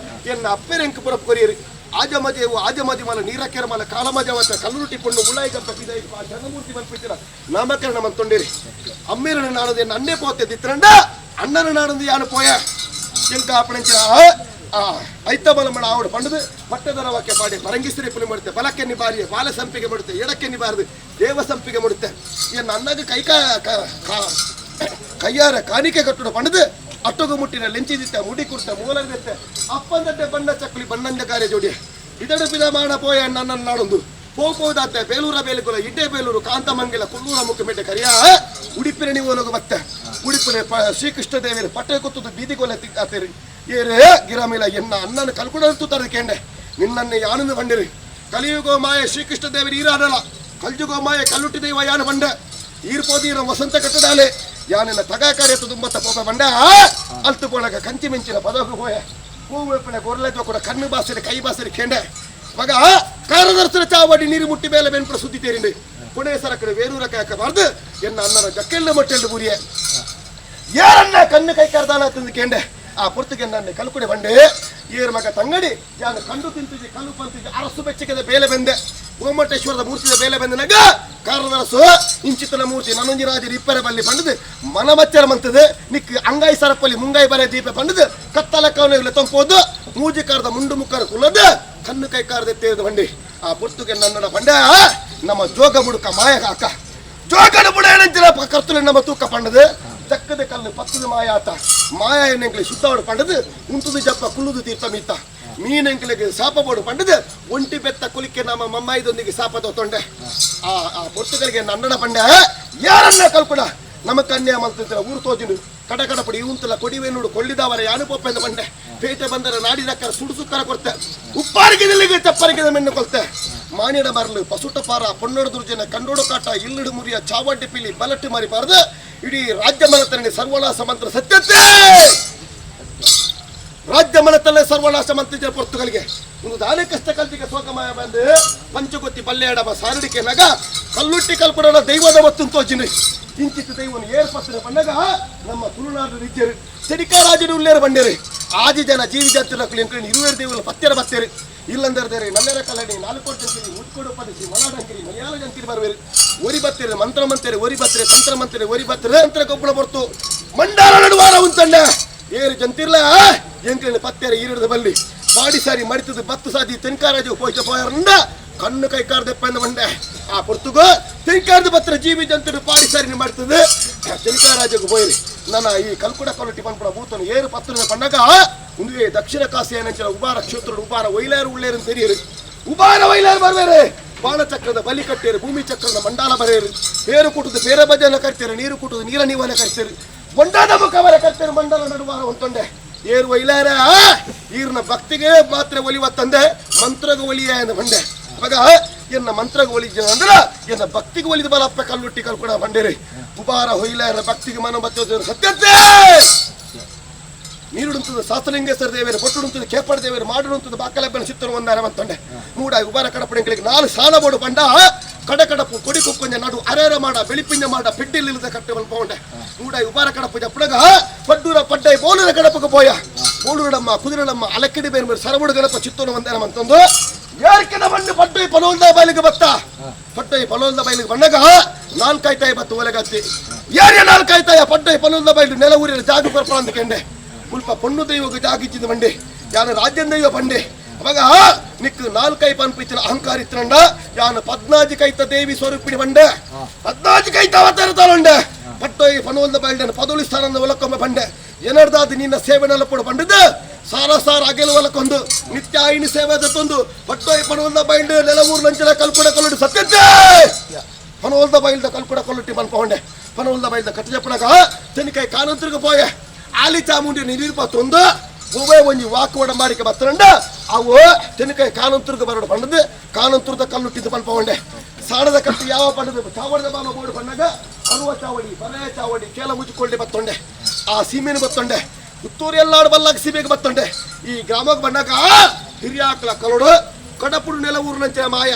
Speaker 5: ಎನ್ನ ಅಪ್ಪೆರೆಂಕ್ ಪುರಪ್ ಕೊರಿಯರು ಆಜಮಜೇವು ಆಜಮಜಿ ಮಲ ನೀರಕ್ಕೆರ ಮಲ ಕಾಲಮಜವತ್ತ ಕಲ್ಲುರುಟಿ ಪೊಣ್ಣು ಉಳ್ಳಾಯಿ ಗಪ್ಪ ಪಿದಾಯಿ ಚಂದ್ರಮೂರ್ತಿ ಮಲ್ಪಿತ್ತಿರ ನಾಮಕರಣ ಮಂತೊಂಡಿರಿ ಅಮ್ಮೇರನ ನಾಡದೆ ನನ್ನೇ ಪೋತೆ ದಿತ್ರಂಡ ಅಣ್ಣನ ನಾಡಂದು ಯಾನು ಪೋಯ ಎಂಕ ಆಪಣಂಚಿನ ಐತ ಬಲ ಮಣ ಆವಡು ಪಂಡದು ಪಟ್ಟದರವಕ್ಕೆ ಪಾಡಿ ಪರಂಗಿಸ್ತ್ರಿ ಪುಲಿ ಮಾಡುತ್ತೆ ಬಲಕ್ಕೆ ನಿಬಾರಿ ಬಾಲ ಸಂಪಿಗೆ ಮಾಡುತ್ತೆ ಎಡಕ್ಕೆ ನಿಬಾರದು ದೇವ ಸಂಪಿಗೆ ಮಾಡುತ್ತೆ ಏನು ಅಣ್ಣಗೆ ಕೈಕಾ ಕೈಯಾರ ಕಾಣಿಕೆ ಕಟ್ಟುಡ ಪಂಡದು ಅಟ್ಟೊಗು ಮುಟ್ಟಿನ ಲೆಂಚಿದಿತ್ತ ಮುಡಿ ಕುರ್ತ ಮೂಲದಿತ್ತೆ ಅಪ್ಪಂದಟ್ಟೆ ಬಣ್ಣ ಚಕ್ಕುಲಿ ಬಣ್ಣಂದ ಕಾರ್ಯ ಜೋಡಿ ಇದಡು ಪಿದ ಮಾಡ ಪೋಯ ನನ್ನ ನಾಡೊಂದು ಪೋಪೋದಾತೆ ಬೇಲೂರ ಬೇಲುಕುಲ ಇಡ್ಡೆ ಬೇಲೂರು ಕಾಂತಮಂಗಿಲ ಕುಲ್ಲೂರ ಮುಖ್ಯಮೆಟ್ಟೆ ಕರಿಯ ಉಡಿಪಿನ ನೀವು ಬತ್ತೆ ಉಡಿಪಿನ ಶ್ರೀಕೃಷ್ಣ ದೇವರು ಪಟ್ಟೆ ಕೊತ್ತದು ಬೀದಿಗೊಲೆ ತಿಕ್ಕಾತೇರಿ ಏರೇ ಗಿರಾಮಿಲ ಎನ್ನ ಅಣ್ಣನ ಕಲ್ಕುಡಂತು ತರದು ನಿನ್ನನ್ನೇ ಯಾನಂದು ಬಂಡಿರಿ ಕಲಿಯುಗೋ ಮಾಯ ಶ್ರೀಕೃಷ್ಣ ದೇವರು ಈರಾಡಲ್ಲ ಕಲ್ಜುಗೋ ಮಾಯ ಕಲ್ಲುಟ್ಟಿ ದೈವ ಯಾನು ಬಂಡ ಈರ್ಪೋದೀರ ವಸಂತ ಕಟ್ಟಡಾಲೆ ಯಾನೆಲ್ಲ ತಗಾಕಾರ್ಯ ತುಂಬತ್ತ ಪೋಪ ಬಂಡ ಅಲ್ತು ಪೋಣಗ ಕಂಚಿ ಮಿಂಚಿನ ಪದವು ಹೋಯ ಹೂವು ಗೊರ್ಲೆದ್ವ ಕೂಡ ಕಣ್ಣು ಬಾಸರಿ ಕೈ ಬಾಸರಿ ಕೆಂಡೆ ಮಗ ಕಾರದರ್ಶನ ಚಾವಡಿ ನೀರು ಮುಟ್ಟಿ ಮೇಲೆ ಬೆನ್ಪುರ ಸುದ್ದಿ ತೇರಿಂಡು ಪುಣೆ ಸರಕಡೆ ವೇರೂರ ಕಾಯಕಬಾರ್ದು ಎನ್ನ ಅಣ್ಣನ ಜಕ್ಕೆಲ್ಲ ಮೊಟ್ಟೆಲ್ಲು ಬುರಿಯೆ ಯಾರನ್ನ ಕಣ್ಣು ಕೈ ಕರ್ದಾನ ತಂದು ಕೇಂಡೆ ಆ ಪೊರ್ತುಗೆ ನನ್ನ ಕಲ್ಕುಡೆ ಬಂಡೆ ಏರ್ ಮಗ ತಂಗಡಿ ಯಾನು ಕಂಡು ತಿಂತಿದ್ದೆ ಕಲ್ಲು ಪಂತಿದ್ದೆ ಅರಸು ಬೆಚ್ಚಕದ ಬೇಲೆ ಬಂದೆ ಗೋಮಟೇಶ್ವರದ ಮೂರ್ತಿದ ಬೇಲೆ ಬಂದನಾಗ ಕಾರದರಸು ಇಂಚಿತನ ಮೂರ್ತಿ ನನ್ನೊಂಜಿ ರಾಜರು ಇಪ್ಪರ ಬಲ್ಲಿ ಬಂಡದು ಮನಮಚ್ಚರ ಮಂತದೆ ನಿಕ್ ಅಂಗಾಯಿ ಸರಪಲ್ಲಿ ಮುಂಗಾಯಿ ಬರೆ ದೀಪ ಬಂಡದು ಕತ್ತಲ ಕವನ ತಂಪೋದು ಮೂಜಿ ಕಾರದ ಮುಂಡು ಮುಕ್ಕಾರ ಕುಲ್ಲದ ಕಣ್ಣು ಕೈ ಕಾರದ ತೇರಿದ ಬಂಡಿ ಆ ಪೊರ್ತುಗೆ ನನ್ನಡ ಬಂಡೆ ನಮ್ಮ ಜೋಗ ಬುಡುಕ ಮಾಯ ಅಕ್ಕ ಜೋಗಡ ಬುಡ ಏನಂತಿರ ಕರ್ತುಲೆ ನಮ್ಮ ತೂಕ ಪಂಡದು ಚಕ್ಕದ ಕಲ್ಲು ಪತ್ತದ ಮಾಯಾತ ಮಾಯ ಎಣ್ಣೆಂಗ್ಲಿ ಸುತ್ತಾಡು ಪಂಡದು ಉಂಟುದು ಜಪ್ಪ ಕುಲ್ಲುದು ತೀರ್ಥ ಮೀತ ಮೀನೆಂಕ್ಲಿಗೆ ಶಾಪ ಬೋಡು ಪಂಡದು ಒಂಟಿ ಬೆತ್ತ ಕುಲಿಕೆ ನಮ್ಮ ಮಮ್ಮಾಯಿದೊಂದಿಗೆ ಶಾಪ ತೊಂಡೆ ಆ ಆ ಪೊರ್ತುಗಳಿಗೆ ನನ್ನಡ ಪಂಡೆ ಯಾರನ್ನ ಕಲ್ಪಡ ನಮ್ಮ ಕನ್ಯಾ ಮಂತ್ರ ಊರು ತೋಜಿನು ಕಡ ಕಡಪಡಿ ಉಂತಲ ಕೊಡಿವೆ ನೋಡು ಕೊಳ್ಳಿದವರ ಯಾನು ಪೊಪ್ಪೆಂದ ಬಂಡೆ ಪೇಟೆ ಬಂದರೆ ನಾಡಿನಕ್ಕರ ಸುಡುಸುಕ್ಕರ ಕೊಡ್ತೆ ಉಪ್ಪಾರಿಗೆ ಚಪ್ಪರಿಗೆ ಮೆನ್ನು ಕೊಲ್ತೆ ಮಾನಿಡ ಮರಲು ಪಸುಟ ಪಾರ ಪೊನ್ನೋಡು ದುರ್ಜನ ಕಂಡೋಡು ಕಾಟ ಇಲ್ಲಡು ಮುರಿಯ ಚಾವಡ್ಡಿ ಪಿಲಿ ಬಲಟ್ಟು ಮರಿಬಾರದು ಇಡೀ ರಾಜ್ಯ ಮನತನಲ್ಲಿ ಸರ್ವನಾಶ ಮಂತ್ರ ಸತ್ಯತೆ ರಾಜ್ಯ ಮನತಲ್ಲೇ ಸರ್ವನಾಶ ಮಂತ್ರ ಪೊರ್ತುಗಳಿಗೆ ಒಂದು ದಾನೆ ಕಷ್ಟ ಕಲ್ತಿಗೆ ಶೋಕಮಯ ಬಂದು ಪಂಚಗೊತ್ತಿ ಪಲ್ಲೆಡಬ ಸಾರಡಿಕೆ ನಗ ಕಲ್ಲುಟ್ಟಿ ಕಲ್ಪಡೋಣ ದೈವದ ಮತ್ತು ತೋಜಿನಿ ಇಂಚಿತ್ತು ದೈವನು ಏರ್ಪತ್ತಿನ ಪಂಡಗ ನಮ್ಮ ತುಳುನಾಡು ರೀತಿಯರು ಚೆಡಿಕ ರಾಜನು ಉಲ್ಲೇರು ಬಂಡೇರಿ ಆದಿ ಜನ ಜೀವಿ ಜಾತಿರ ಇರುವೇರು ದೇವರ ಪತ್ತೆರ ಬತ್ತೇರಿ ಇಲ್ಲಂದರ್ದೇರಿ ನಲ್ಲೆರ ಕಲ್ಲಡಿ ನಾಲ್ಕು ಜಂತಿರಿ ಉಟ್ಕೊಡು ಪದಿಸಿ ಮಲಾಡಂಗಿರಿ ಮಲಯಾಳ ಜಂತಿರಿ ಬರುವೇರಿ ಒರಿ ಬತ್ತೀರಿ ಮಂತ್ರ ಮಂತಿರಿ ಒರಿ ಬತ್ತಿರಿ ತಂತ್ರ ಮಂತಿರಿ ಒರಿ ಬತ್ತಿರಿ ತಂತ್ರ ಗೊಬ್ಬರ ಬರ್ತು ಮಂಡಾರ ನಡುವಾರ ಉಂತಣ್ಣ ಏರು ಜಂತಿರ್ಲ ಎಂಕ್ಲಿನ ಪತ್ತೆರ ಈರಿಡದ ಬಲ್ಲಿ ಪಾಡಿ ಸಾರಿ ಮಡಿತದ ಬತ್ತು ಸಾದಿ ತೆನ್ಕಾರಾಜು ಪೋಯ್ತ ಪೋಯರಂಡ ಕಣ್ಣು ಕೈ ಕಾರ್ದೆಪ್ಪಂದ ಬಂಡೆ ಆ ಪೊರ್ತುಗು ತೆನ್ಕಾರದ ಬತ್ರ ಜೀವಿ ಜಂತುಡು ಪಾಡಿ ಸಾರಿ ಮಾಡ್ತದೆ ತೆನ್ಕಾರಾಜకు ಪೋಯಿರಿ ನನ್ನ ಈ ಕಲ್ಕುಡ ಕೊಲಟಿ ಪನ್ಪುಡ ಭೂತನು ಏರು ಪತ್ತುನ ಪಣ್ಣಗ ಉಂದುವೆ ದಕ್ಷಿಣ ಕಾಶಿ ಏನಂಚಿನ ಉಬಾರ ಕ್ಷೇತ್ರಡು ಉಬಾರ ವೈಲಾರು ಉಳ್ಳೇರು ತೆರಿಯರು ಉಬಾರ ವೈಲಾರು ಬರ್ಬೇರೆ ಬಾಣಚಕ್ರದ ಬಲಿ ಕಟ್ಟೇರು ಭೂಮಿ ಚಕ್ರದ ಮಂಡಾಲ ಬರೆಯರು ಪೇರು ಕೂಟದ ಪೇರ ಬಜನ ಕರ್ತೀರಿ ನೀರು ಕೂಟದ ನೀರ ನೀವನ ಕರ್ತೀರಿ ಮಂಡಾದ ಮುಖವರ ಕರ್ತೀರಿ ಮಂಡಲ ನಡುವಾರ ಒಂತೊಂಡೆ ಏರು ವೈಲಾರ ಈರ್ನ ಭಕ್ತಿಗೆ ಮಾತ್ರ ಒಲಿವ ತಂದೆ ಮಂತ್ರಗ ಒಲಿಯ ಎಂದು ಬಂಡೆ ಮಗ ಎನ್ನ ಮಂತ್ರಗ ಒಲಿಜ ಅಂದ್ರ ಎನ್ನ ಭಕ್ತಿಗೆ ಒಲಿದ ಬಲಪ್ಪ ಕಲ್ಲುಟ್ಟಿ ಕಲ್ಕೊಡ ಬಂಡೇರಿ ಉಬಾರ ಹೊಯ್ಲಾರ ಭಕ್ತಿಗೆ ಮನ ಬಚ್ಚೋದು ಸತ್ಯತೆ ನೀರುಡುಂತದ ಶಾಸ್ತ್ರಲಿಂಗೇಶ್ವರ ದೇವರು ಪೊಟ್ಟುಡುಂತದ ಕೇಪಾಡ ದೇವರು ಮಾಡುಂತದ ಬಾಕಲಬ್ಬನ ಚಿತ್ತರು ಒಂದಾರ ಮಂತೊಂಡೆ ಮೂಡ ಉಬಾರ ಕಡಪಡಿಗಳಿಗೆ ನಾಲ್ ಸಾಲ ಬೋಡು ಬಂಡ ಕಡ ಕಡಪು ಕೊಡಿ ಕುಕ್ಕೊಂಜ ನಡು ಅರೇರ ಮಾಡ ಬೆಳಿಪಿಂಜ ಮಾಡ ಪಿಡ್ಡಿಲ್ಲಿಲ್ಲದ ಕಟ್ಟೆ ಪೌಂಡೆ ಮೂಡ ಉಬಾರ ಕಡಪು ಜಪ್ಪಡಗ ಪಡ್ಡೂರ ಪಡ್ಡೈ ಬೋಲೂರ ಕಡಪಕ್ಕೆ ಪೋಯ ಬೋಲೂರಡಮ್ಮ ಕುದುರಡಮ್ಮ ಅಲಕ್ಕಿಡಿ ಬೇರೆ ಮೇಲೆ ಸರಬುಡು ಗಣಪ ಚಿತ್ತೂರು ಒಂದೇನ ಮಂತಂದು ಯಾರ್ಕಿನ ಬಂಡು ಪಡ್ಡೈ ಪಲೋಲ್ದ ಬಯಲಿಗೆ ಬತ್ತ ಪಡ್ಡೈ ಪಲೋಲ್ದ ಬಯಲಿಗೆ ಬಂಡಗ ನಾಲ್ಕಾಯ್ತಾಯಿ ಬತ್ತು ಒಲೆಗತ್ತಿ ಯಾರ್ಯ ನಾಲ್ಕಾಯ್ತಾಯ ಪಡ್ಡೈ ಪಲೋಲ್ದ ಬಯಲು ನೆಲ ಊರಿನ ಜಾಗ ಕೊರ್ಪ ಅಂತ ಕೆಂಡೆ ಮುಲ್ಪ ಪೊಣ್ಣು ದೈವಕ್ಕೆ ಜಾಗಿಚ್ಚಿದ ಬಂಡೆ ಯಾನು ರಾಜ್ಯದ ದೈವ ಬಂಡೆ ಅವಾಗ ನಿಕ್ಕು ನಾಲ್ಕೈ ಪನ್ಪಿಚ್ಚಿನ ಅಹಂಕಾರ ಇತ್ತಂಡ ಯಾನು ಪದ್ನಾಜಿ ಕೈತ ದೇವಿ ಸ್ವರೂಪಿಣಿ ಬಂಡೆ ಪದ್ನಾಜಿ ಕೈತ ಅವತಾರ ತಾಳಂಡೆ ಪಟ್ಟೋಯಿ ಪನೋಲ್ದ ಬಯಲ್ಡನ ಪದೊಳಿ ಸ್ಥಾನದ ಒಲಕ್ಕೊಮ್ಮೆ ಬಂಡೆ ಏನರ್ದಾದ ನಿನ್ನ ಸೇವೆನೆಲ್ಲ ಪಡು ಬಂಡದ ಸಾರ ಸಾರ ಅಗೆಲು ಒಲಕ್ಕೊಂದು ನಿತ್ಯ ಐನಿ ಸೇವೆ ತಂದು ಪಟ್ಟೋಯಿ ಪನೋಲ್ದ ಬೈಲ್ಡ್ ನೆಲವೂರು ಲಂಚನ ಕಲ್ಕುಡ ಕಲ್ಲುಡಿ ಸತ್ಯಂತೆ ಪನೋಲ್ದ ಬೈಲ್ದ ಕಲ್ಕುಡ ಕಲ್ಲುಟ್ಟಿ ಪನ್ಪೊಂಡೆ ಪನೋಲ್ದ ಬೈಲ್ದ ಕಟ್ಟಜಪ್ಪಣಗ ತೆನಿಕಾಯಿ ಕಾನಂತರಿಗೆ ಪೋಯೆ ಆಲಿ ಚಾಮುಂಡಿ ನೀರು ತೊಂದು ಹೂವೇ ಒಂಜಿ ವಾಕುವಡ ಮಾರಿಕೆ ಬತ್ತರಂಡ ಅವು ತೆನಿಕಾಯಿ ಕಾನಂತುರ್ಗ ಬರೋಡು ಪಂಡದು ಕಾನಂತುರ್ದ ಕಲ್ಲುಟ್ಟಿದ್ದು ಪನ್ಪೊಂಡೆ ಸಾಣದ ಕಟ್ಟು ಯಾವ ಪಂಡದು ಚಾವಡದ ಬಾಮ ಬೋಡು ಪಣ್ಣಗ ಅರುವ ಚಾವಡಿ ಬರೆಯ ಚಾವಡಿ ಕೇಲ ಮುಚ್ಚಿಕೊಳ್ಳಿ ಬತ್ತೊಂಡೆ ಆ ಸೀಮೆನು ಬತ್ತೊಂಡೆ ಪುತ್ತೂರು ಎಲ್ಲಾಡು ಬಲ್ಲಾಗ ಸೀಮೆಗೆ ಬತ್ತೊಂಡೆ ಈ ಗ್ರಾಮಕ್ಕೆ ಬಂದಾಗ ಹಿರಿಯಾಕಲ ಕಲೋಡು ಕಡಪುಡು ನೆಲ ಊರಿನಂಚೆ ಮಾಯ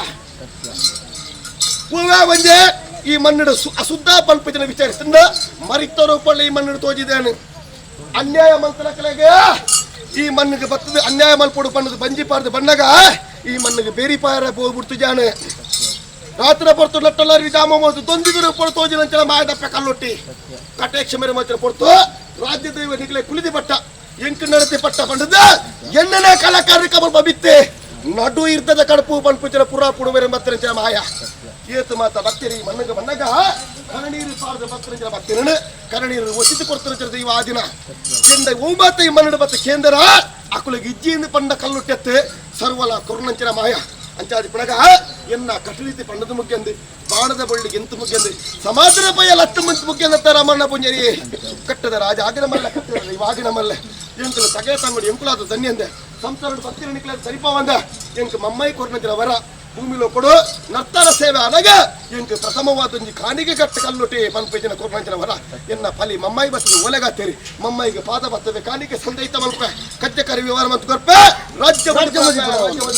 Speaker 5: ಹೂವೇ ಒಂಜೆ ಈ ಮಣ್ಣು ಅಶುದ್ಧ ಪಲ್ಪಿನ ವಿಚಾರಿಸಿಂದ ಮರಿತರು ಪಳ್ಳಿ ಈ ಮಣ್ಣು ತೋಜಿದ್ದೇನೆ ಅನ್ಯಾಯ ಮಂತ್ರಕಲೆಗೆ ಈ ಮಣ್ಣಿಗೆ ಬರ್ತದೆ ಅನ್ಯಾಯ ಮಲ್ಪೊಡು ಬಣ್ಣದ ಬಂಜಿ ಪಾರ್ದು ಬಣ್ಣಗ ಈ ಮಣ್ಣಿಗೆ ಬೇರಿ ಪಾರ ಪೋಗ್ಬಿಡ್ತು ಜಾನ ರಾತ್ರಿ ಪೊರ್ತು ಲಟ್ಟಲಾರಿ ಜಾಮ ಮೋತು ದೊಂದಿದ್ರು ಪೊರ್ತು ತೋಜಿನಂಚಲ ಮಾಯದಪ್ಪ ಕಲ್ಲೊಟ್ಟಿ ಕಟೇಕ್ಷ ಮೇರೆ ಮಾತ್ರ ಪೊರ್ತು ರಾಜ್ಯ ದೈವ ನಿಗಲೆ ಕುಲಿದಿ ಪಟ್ಟ ಎಂಕು ನಡತಿ ಪಟ್ಟ ಪಂಡದ ಎಣ್ಣನೆ ಕಲಾಕಾರ ಕಬಲ್ ಬಿತ್ತೆ ನಡು ಇರ್ತದ ಕಡುಪು ಪನ್ಪುಚರ ಪುರಾ ಪುಡು ಮೇರೆ ಮತ್ತರಂಚಲ ಮಾಯ ಏತು ಮಾತ ಬತ್ತಿರಿ ಮಣ್ಣಗ ಮಣ್ಣಗ ಕರಣೀರು ಪಾರದ ಬತ್ತರಂಚಲ ಬತ್ತಿರನು ಕರಣೀರು ಒಸಿತು ಕೊಡ್ತರಂಚಲ ದೈವ ಆ ದಿನ ಎಂದ ಓಮಾತ ಈ ಮನ್ನಡ ಬತ್ತ ಕೇಂದ್ರ ಅಕುಲಗೆ ಇಜ್ಜಿಯಿಂದ ಪಂಡ ಕಲ್ಲುಟ್ಟೆತ್ತು ಸರ್ವಲ ಕೊರುಣಂಚನ ಮಾಯ ಅಂಚಾದಿ ಪಣಗ ಎನ್ನ ಕಟರೀತಿ ಪಂಡದ ಮುಖ್ಯಂದು ಬಾಣದ ಬಳ್ಳಿ ಎಂತ ಮುಖ್ಯಂದು ಸಮಾಜದ ಪಯ ಲತ್ತು ಮಂತ್ ಮುಖ್ಯಂದ ರಾಮಣ್ಣ ಪುಂಜರಿ ಕಟ್ಟದ ರಾಜ ಆಗಿನ ಮಲ್ಲ ಕಟ್ಟದ ಇವಾಗಿನ ಮಲ್ಲ ಎಂಕುಲು ತಗೆ ತಂಗುಡು ಎಂಕುಲಾದ ಧನ್ಯಂದೆ ಸಂಸಾರದ ಭಕ್ತಿರ ನಿಕ್ಲ ಸರಿಪವಂದ ಎಂಕ್ ಮಮ್ಮೈ ಕೊರ್ನಂಚಿನ ವರ ಭೂಮಿలో ಕೊಡು ನರ್ತರ ಸೇವೆ ಅನಗ ಎಂಕ್ ಪ್ರಥಮವಾದ ಒಂಜಿ ಕಾಣಿಗೆ ಕಟ್ಟ ಕಲ್ಲುಟಿ ಪನ್ಪೇಜಿನ ಕೊರ್ನಂಚಿನ ವರ ಎನ್ನ ಫಲಿ ಮಮ್ಮಾಯಿ ಬಸದು ಒಲೆಗಾತೇರಿ ಮಮ್ಮಾಯಿಗೆ ಪಾದ ಬರ್ತದೆ ಕಾಣಿಕೆ ಸಂದೈತ ಮಲ್ಪೆ ಕಜ್ಜ ಕರಿ ವಿವರ ಮತ್ತು ಕೊರ್ಪೆ ರಾಜ್ಯ ರಾಜ್ಯ ರಾಜ್ಯ.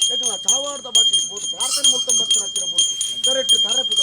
Speaker 6: ಎಂಕಲ್ನ ಚಾವಾಡ್ದ ಬಾಕಿ ಬೋದು ಪ್ರಾರ್ಥನೆ ಮುಲ್ತಂ ಬರ್ತನ ಹತ್ತಿರ ಬುಡ್ತು. ಕರೆಕ್ಟ್ ತರೆ ಪುದ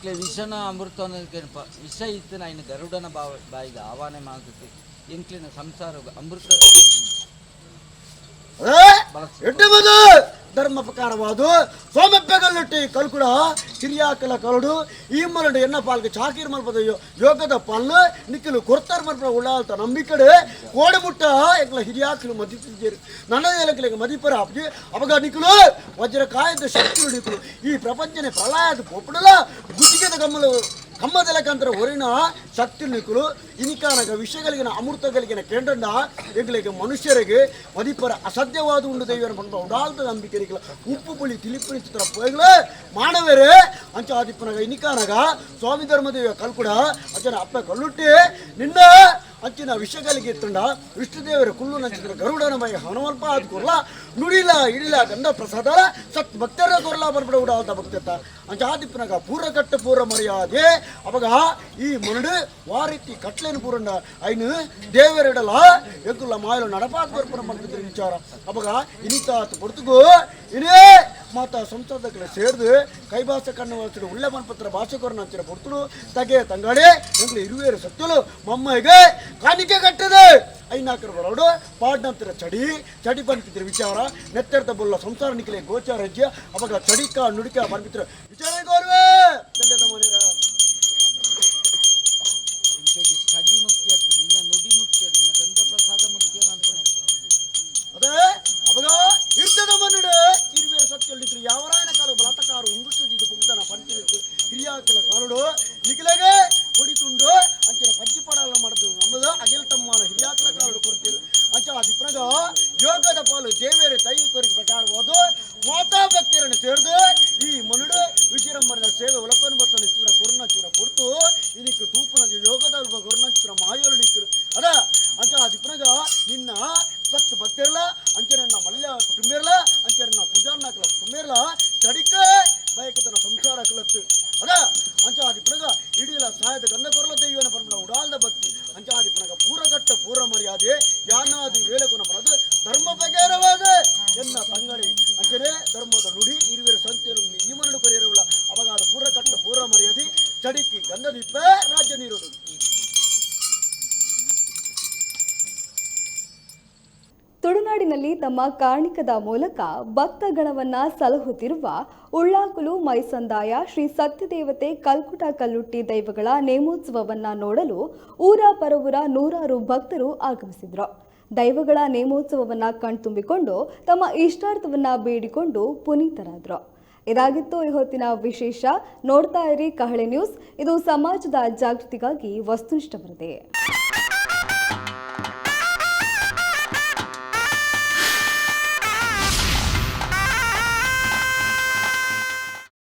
Speaker 4: ಎಂಕ್ಲೆ ವಿಷನ ಅಮೃತನ ವಿಷ ಇತ್ತು ಐನ ಗರುಡನ ಬಾವ ಬಾಯಿಗೆ ಆವಾನೆ ಮಾಡ್ತದೆ ಎಂಕ್ಲಿನ ಸಂಸಾರ ಅಮೃತ.
Speaker 6: ಎಡ್ಡುವುದು ಧರ್ಮ ಪ್ರಕಾರವಾದು ಸೋಮಪ್ಪೆಗಲ್ಲುಟ್ಟಿ ಕಲ್ಕುಡ ಹಿರಿಯಾಕಲ ಕರಡು ಈ ಮರಡು ಎನ್ನ ಪಾಲ್ಗೆ ಚಾಕಿರ್ ಮಲ್ಪದ ಯೋಗದ ಪಾಲ್ನು ನಿಕ್ಕಿಲು ಕೊರ್ತಾರ್ ಮಲ್ಪದ ಉಳ್ಳಾಲ್ತ ನಂಬಿಕಡೆ ಕೋಡೆ ಮುಟ್ಟ ಎಂಕ್ಲ ಹಿರಿಯಾಕಲು ಮದಿತಿದ್ದೀರು ನನ್ನ ಎಲಕ್ಲಿಗೆ ಮದಿಪರ ಆಪ್ಜಿ ಅವಾಗ ನಿಕ್ಲು ವಜ್ರ ಕಾಯದ ಶಕ್ತಿಲು ನಿಕ್ಲು ಈ ಪ್ರಪಂಚನೆ ಪ್ರಳಯದ ಪೊಪ್ಪಡಲ ಗುತ್ತಿಗೆದ ಕಮ್ಮಲು ಕಮ್ಮದಲಕಂತರ ಹೊರಿನ ಶಕ್ತಿ ನಿಕ್ಕಲು ಇನಿಕಾನಗ ವಿಷಯಗಳಿಗಿನ ಅಮೃತಗಳಿಗಿನ ಕೇಂದ್ರಂಡ ಎಂಗಳಿಗೆ ಮನುಷ್ಯರಿಗೆ ಮದಿಪರ ಅಸಾಧ್ಯವಾದ ಉಂಡು ದೈವನ ಪಂಡ ಉಡಾಲ್ದ ನಂಬಿಕೆ ನಿಕ್ಕಲ ಉಪ್ಪು ಪುಳಿ ತಿಳಿಪುಳಿ ಚಿತ್ರ ಪೋಯ್ಗಳು ಮಾನವರೇ ಅಂಚ ಆದಿಪ್ಪನಗ ಇನಿಕಾನಗ ಸ್ವಾಮಿ ಧರ್ಮದೇವ ಕಲ್ಕುಡ ಅಂಚನ ಅಪ್ಪ ಕಲ್ಲುಟ್ಟಿ ನಿನ್ನ ಅಂಚಿನ ವಿಷಯಗಳಿಗೆ ಇತ್ತಂಡ ವಿಷ್ಣುದೇವರ ಕುಲ್ಲು ನಂಚಿದ್ರ ಗರುಡನ ಮೈ ಹನುಮಲ್ಪ ಅದು ಕೊರ್ಲ ನುಡಿಲ ಇಡಿಲ ಗಂಧ ಪ್ರಸಾದ ಸತ್ ಭಕ್ತರ ಕೊರ್ಲ ಬರ್ಬಿಡ ಉಡಾಲ್ದ ಭಕ್ತತ್ತ ಅಂಚ ಆದಿಪ್ಪನಗ ಪೂರ ಕಟ್ಟ ಪೂರ ಮರ್ಯಾದೆ ಅವಾಗ ಈ ಮನುಡು ವಾರಿತಿ ಕಟ್ಲೇನು ಪೂರಂಡ ಐನು ದೇವರಿಡಲ ಎಂಕುಲ್ಲ ಮಾಯಲು ನಡಪಾತ್ ಬರ್ಪಣ ಮಾಡ್ತಿದ್ರು ವಿಚಾರ. ಅವಾಗ ಇನಿತಾತ್ ಪೊರ್ತುಗು ಇನೇ ಮಾತ ಸಂಸದಕ್ಲೆ ಸೇರ್ದು ಕೈಭಾಸ ಕಣ್ಣು ವಾಸಿಡು ಉಳ್ಳೆ ಮನ್ಪತ್ರ ಭಾಷೆಕೊರನ ಅಂಚಿನ ಪೊರ್ತುಡು ತಗೆ ತಂಗಾಡೆ ಎಂಕ್ಲು ಇರುವೇರು ಸತ್ಯಲು ಮಮ್ಮಗೆ ಕಾಣಿಕೆ ಕಟ್ಟದೆ ಐನಾಕರು ಬರೋಡು ಪಾಡ್ನಂತರ ಚಡಿ ಚಡಿ ಬಂತಿದ್ರ ವಿಚಾರ ನೆತ್ತೆರ್ದ ಬೊಲ್ಲ ಸಂಸಾರ ನಿಖಲೆ ಗೋಚಾರ ಹೆಜ್ಜೆ ಅವಾಗ ಚಡಿಕ ನುಡಿಕ ಬಂದಿತ್ರ ವಿಚಾರ ಗೌರವೇ ತೆಲ್ಲೆದ ಮನೆಯರ.
Speaker 4: ಎಂಕ್ಲೆಗೆ ಚಡಿ ಮುಖ್ಯ ನಿನ್ನ ನುಡಿ ಮುಖ್ಯ ನಿನ್ನ ಗಂಧ ಪ್ರಸಾದ ಮುಖ್ಯ ಅನ್ಕೊಂಡು
Speaker 6: ಅದೇ ಅವಾಗ ಇರ್ತದ ಮನ್ನುಡು ಇರುವೇರು ಸತ್ಯಲ್ಲಿದ್ರು ಯಾವರಾಯನ ಕಾಲು ಬಲತಕಾರು ಉಂಗುಷ್ಟದಿದ್ದು ಪುಗ್ದನ ಪಂಚಿರಿತ್ತು ಹಿರಿಯಾಕಲ ಕಾಲುಡು ನಿಖಿಲಗೆ ಕೊಡಿ ತುಂಡು ಅಂಚಿನ ಪಜ್ಜಿ ಪಡಾಲ ಮಾಡಿದ್ರು ನಮ್ಮದು ಅಗಿಲ ತಮ್ಮನ ಹಿರಿಯಾಕಲ ಕಾಲುಡು ಕೊಡ್ತೀರು ಅಂಚ ಅದಿಪ್ರಗ ಯೋಗದ ಪಾಲು ದೇವೇರು ದೈವ ಕೊರಿಗೆ ಪ್ರಚಾರವಾದು ಮಾತಾ ಭಕ್ತಿಯರನ್ನು ಸೇರಿದು ಈ ಮನುಡು ವಿಜಯರಂಬರ ಸೇವೆ ಒಲಕನು ಬತ್ತನ ಚಿತ್ರ ಕೊರ್ನ ಚಿತ್ರ ಕೊಡ್ತು ಇದಕ್ಕೆ ತೂಪನ ಯೋಗದ ಕೊರ್ನ ಚಿತ್ರ ಮಾಯೋರು ನಿಕ್ಕರು ಅದ ಅಂಚ ಅದಿಪ್ರಗ ನಿನ್ನ ಸತ್ ಭಕ್ತಿರಲ್ಲ ಅಂಚೆ ನನ್ನ ಮಲ್ಯ ಕುಟುಂಬ ಇರಲ್ಲ ಅಂಚೆ ನನ್ನ ಪೂಜಾರ್ನಾಕಲ ಕುಟುಂಬ ಇರಲ್ಲ ಚಡಿಕ ಬಯಕತನ ಸಂಸಾರ ಕಲತ್ತು ಅದ ಅಂಚ ಆದಿಪ್ಪನಗ ಇಡೀಲ ಸಾಯದ ಗಂಧ ಕೊರಲ ದೈವನ ಪರಮನ ಉಡಾಲ್ದ ಭಕ್ತಿ ಅಂಚ ಆದಿಪ್ಪನಗ ಪೂರಗಟ್ಟ ಪೂರ ಮರ್ಯಾದೆ ಯಾನಾದಿ ವೇಳೆಗುಣ ಬರದು ಧರ್ಮ ಬಗೆರವಾದ ಎನ್ನ ತಂಗಡಿ ಅಂಚನೆ ಧರ್ಮದ ನುಡಿ ಇರುವೆರ ಸಂತೆಯನ್ನು ಈ ಮನಡು ಕೊರಿಯರವಲ್ಲ ಅವಾಗ ಅದು ಪೂರಕಟ್ಟ ಪೂರ ಮರ್ಯಾದೆ ಚಡಿಕಿ ಗಂಧದೀಪ ರಾಜ್ಯ ನೀರೋದು.
Speaker 1: ತುಳುನಾಡಿನಲ್ಲಿ ತಮ್ಮ ಕಾರ್ಣಿಕದ ಮೂಲಕ ಭಕ್ತಗಣವನ್ನ ಸಲಹುತ್ತಿರುವ ಉಳ್ಳಾಕುಲು ಮೈಸಂದಾಯ ಶ್ರೀ ಸತ್ಯದೇವತೆ ಕಲ್ಕುಟ ಕಲ್ಲುಟ್ಟಿ ದೈವಗಳ ನೇಮೋತ್ಸವವನ್ನ ನೋಡಲು ಊರ ಪರವೂರ ನೂರಾರು ಭಕ್ತರು ಆಗಮಿಸಿದರು. ದೈವಗಳ ನೇಮೋತ್ಸವವನ್ನ ಕಣ್ತುಂಬಿಕೊಂಡು ತಮ್ಮ ಇಷ್ಟಾರ್ಥವನ್ನ ಬೇಡಿಕೊಂಡು ಪುನೀತರಾದರು. ಇದಾಗಿತ್ತು ಈ ಹೊತ್ತಿನ ವಿಶೇಷ. ನೋಡ್ತಾ ಇರಿ ಕಹಳೆ ನ್ಯೂಸ್. ಇದು ಸಮಾಜದ ಜಾಗೃತಿಗಾಗಿ ವಸ್ತುನಿಷ್ಠ ವರದಿ.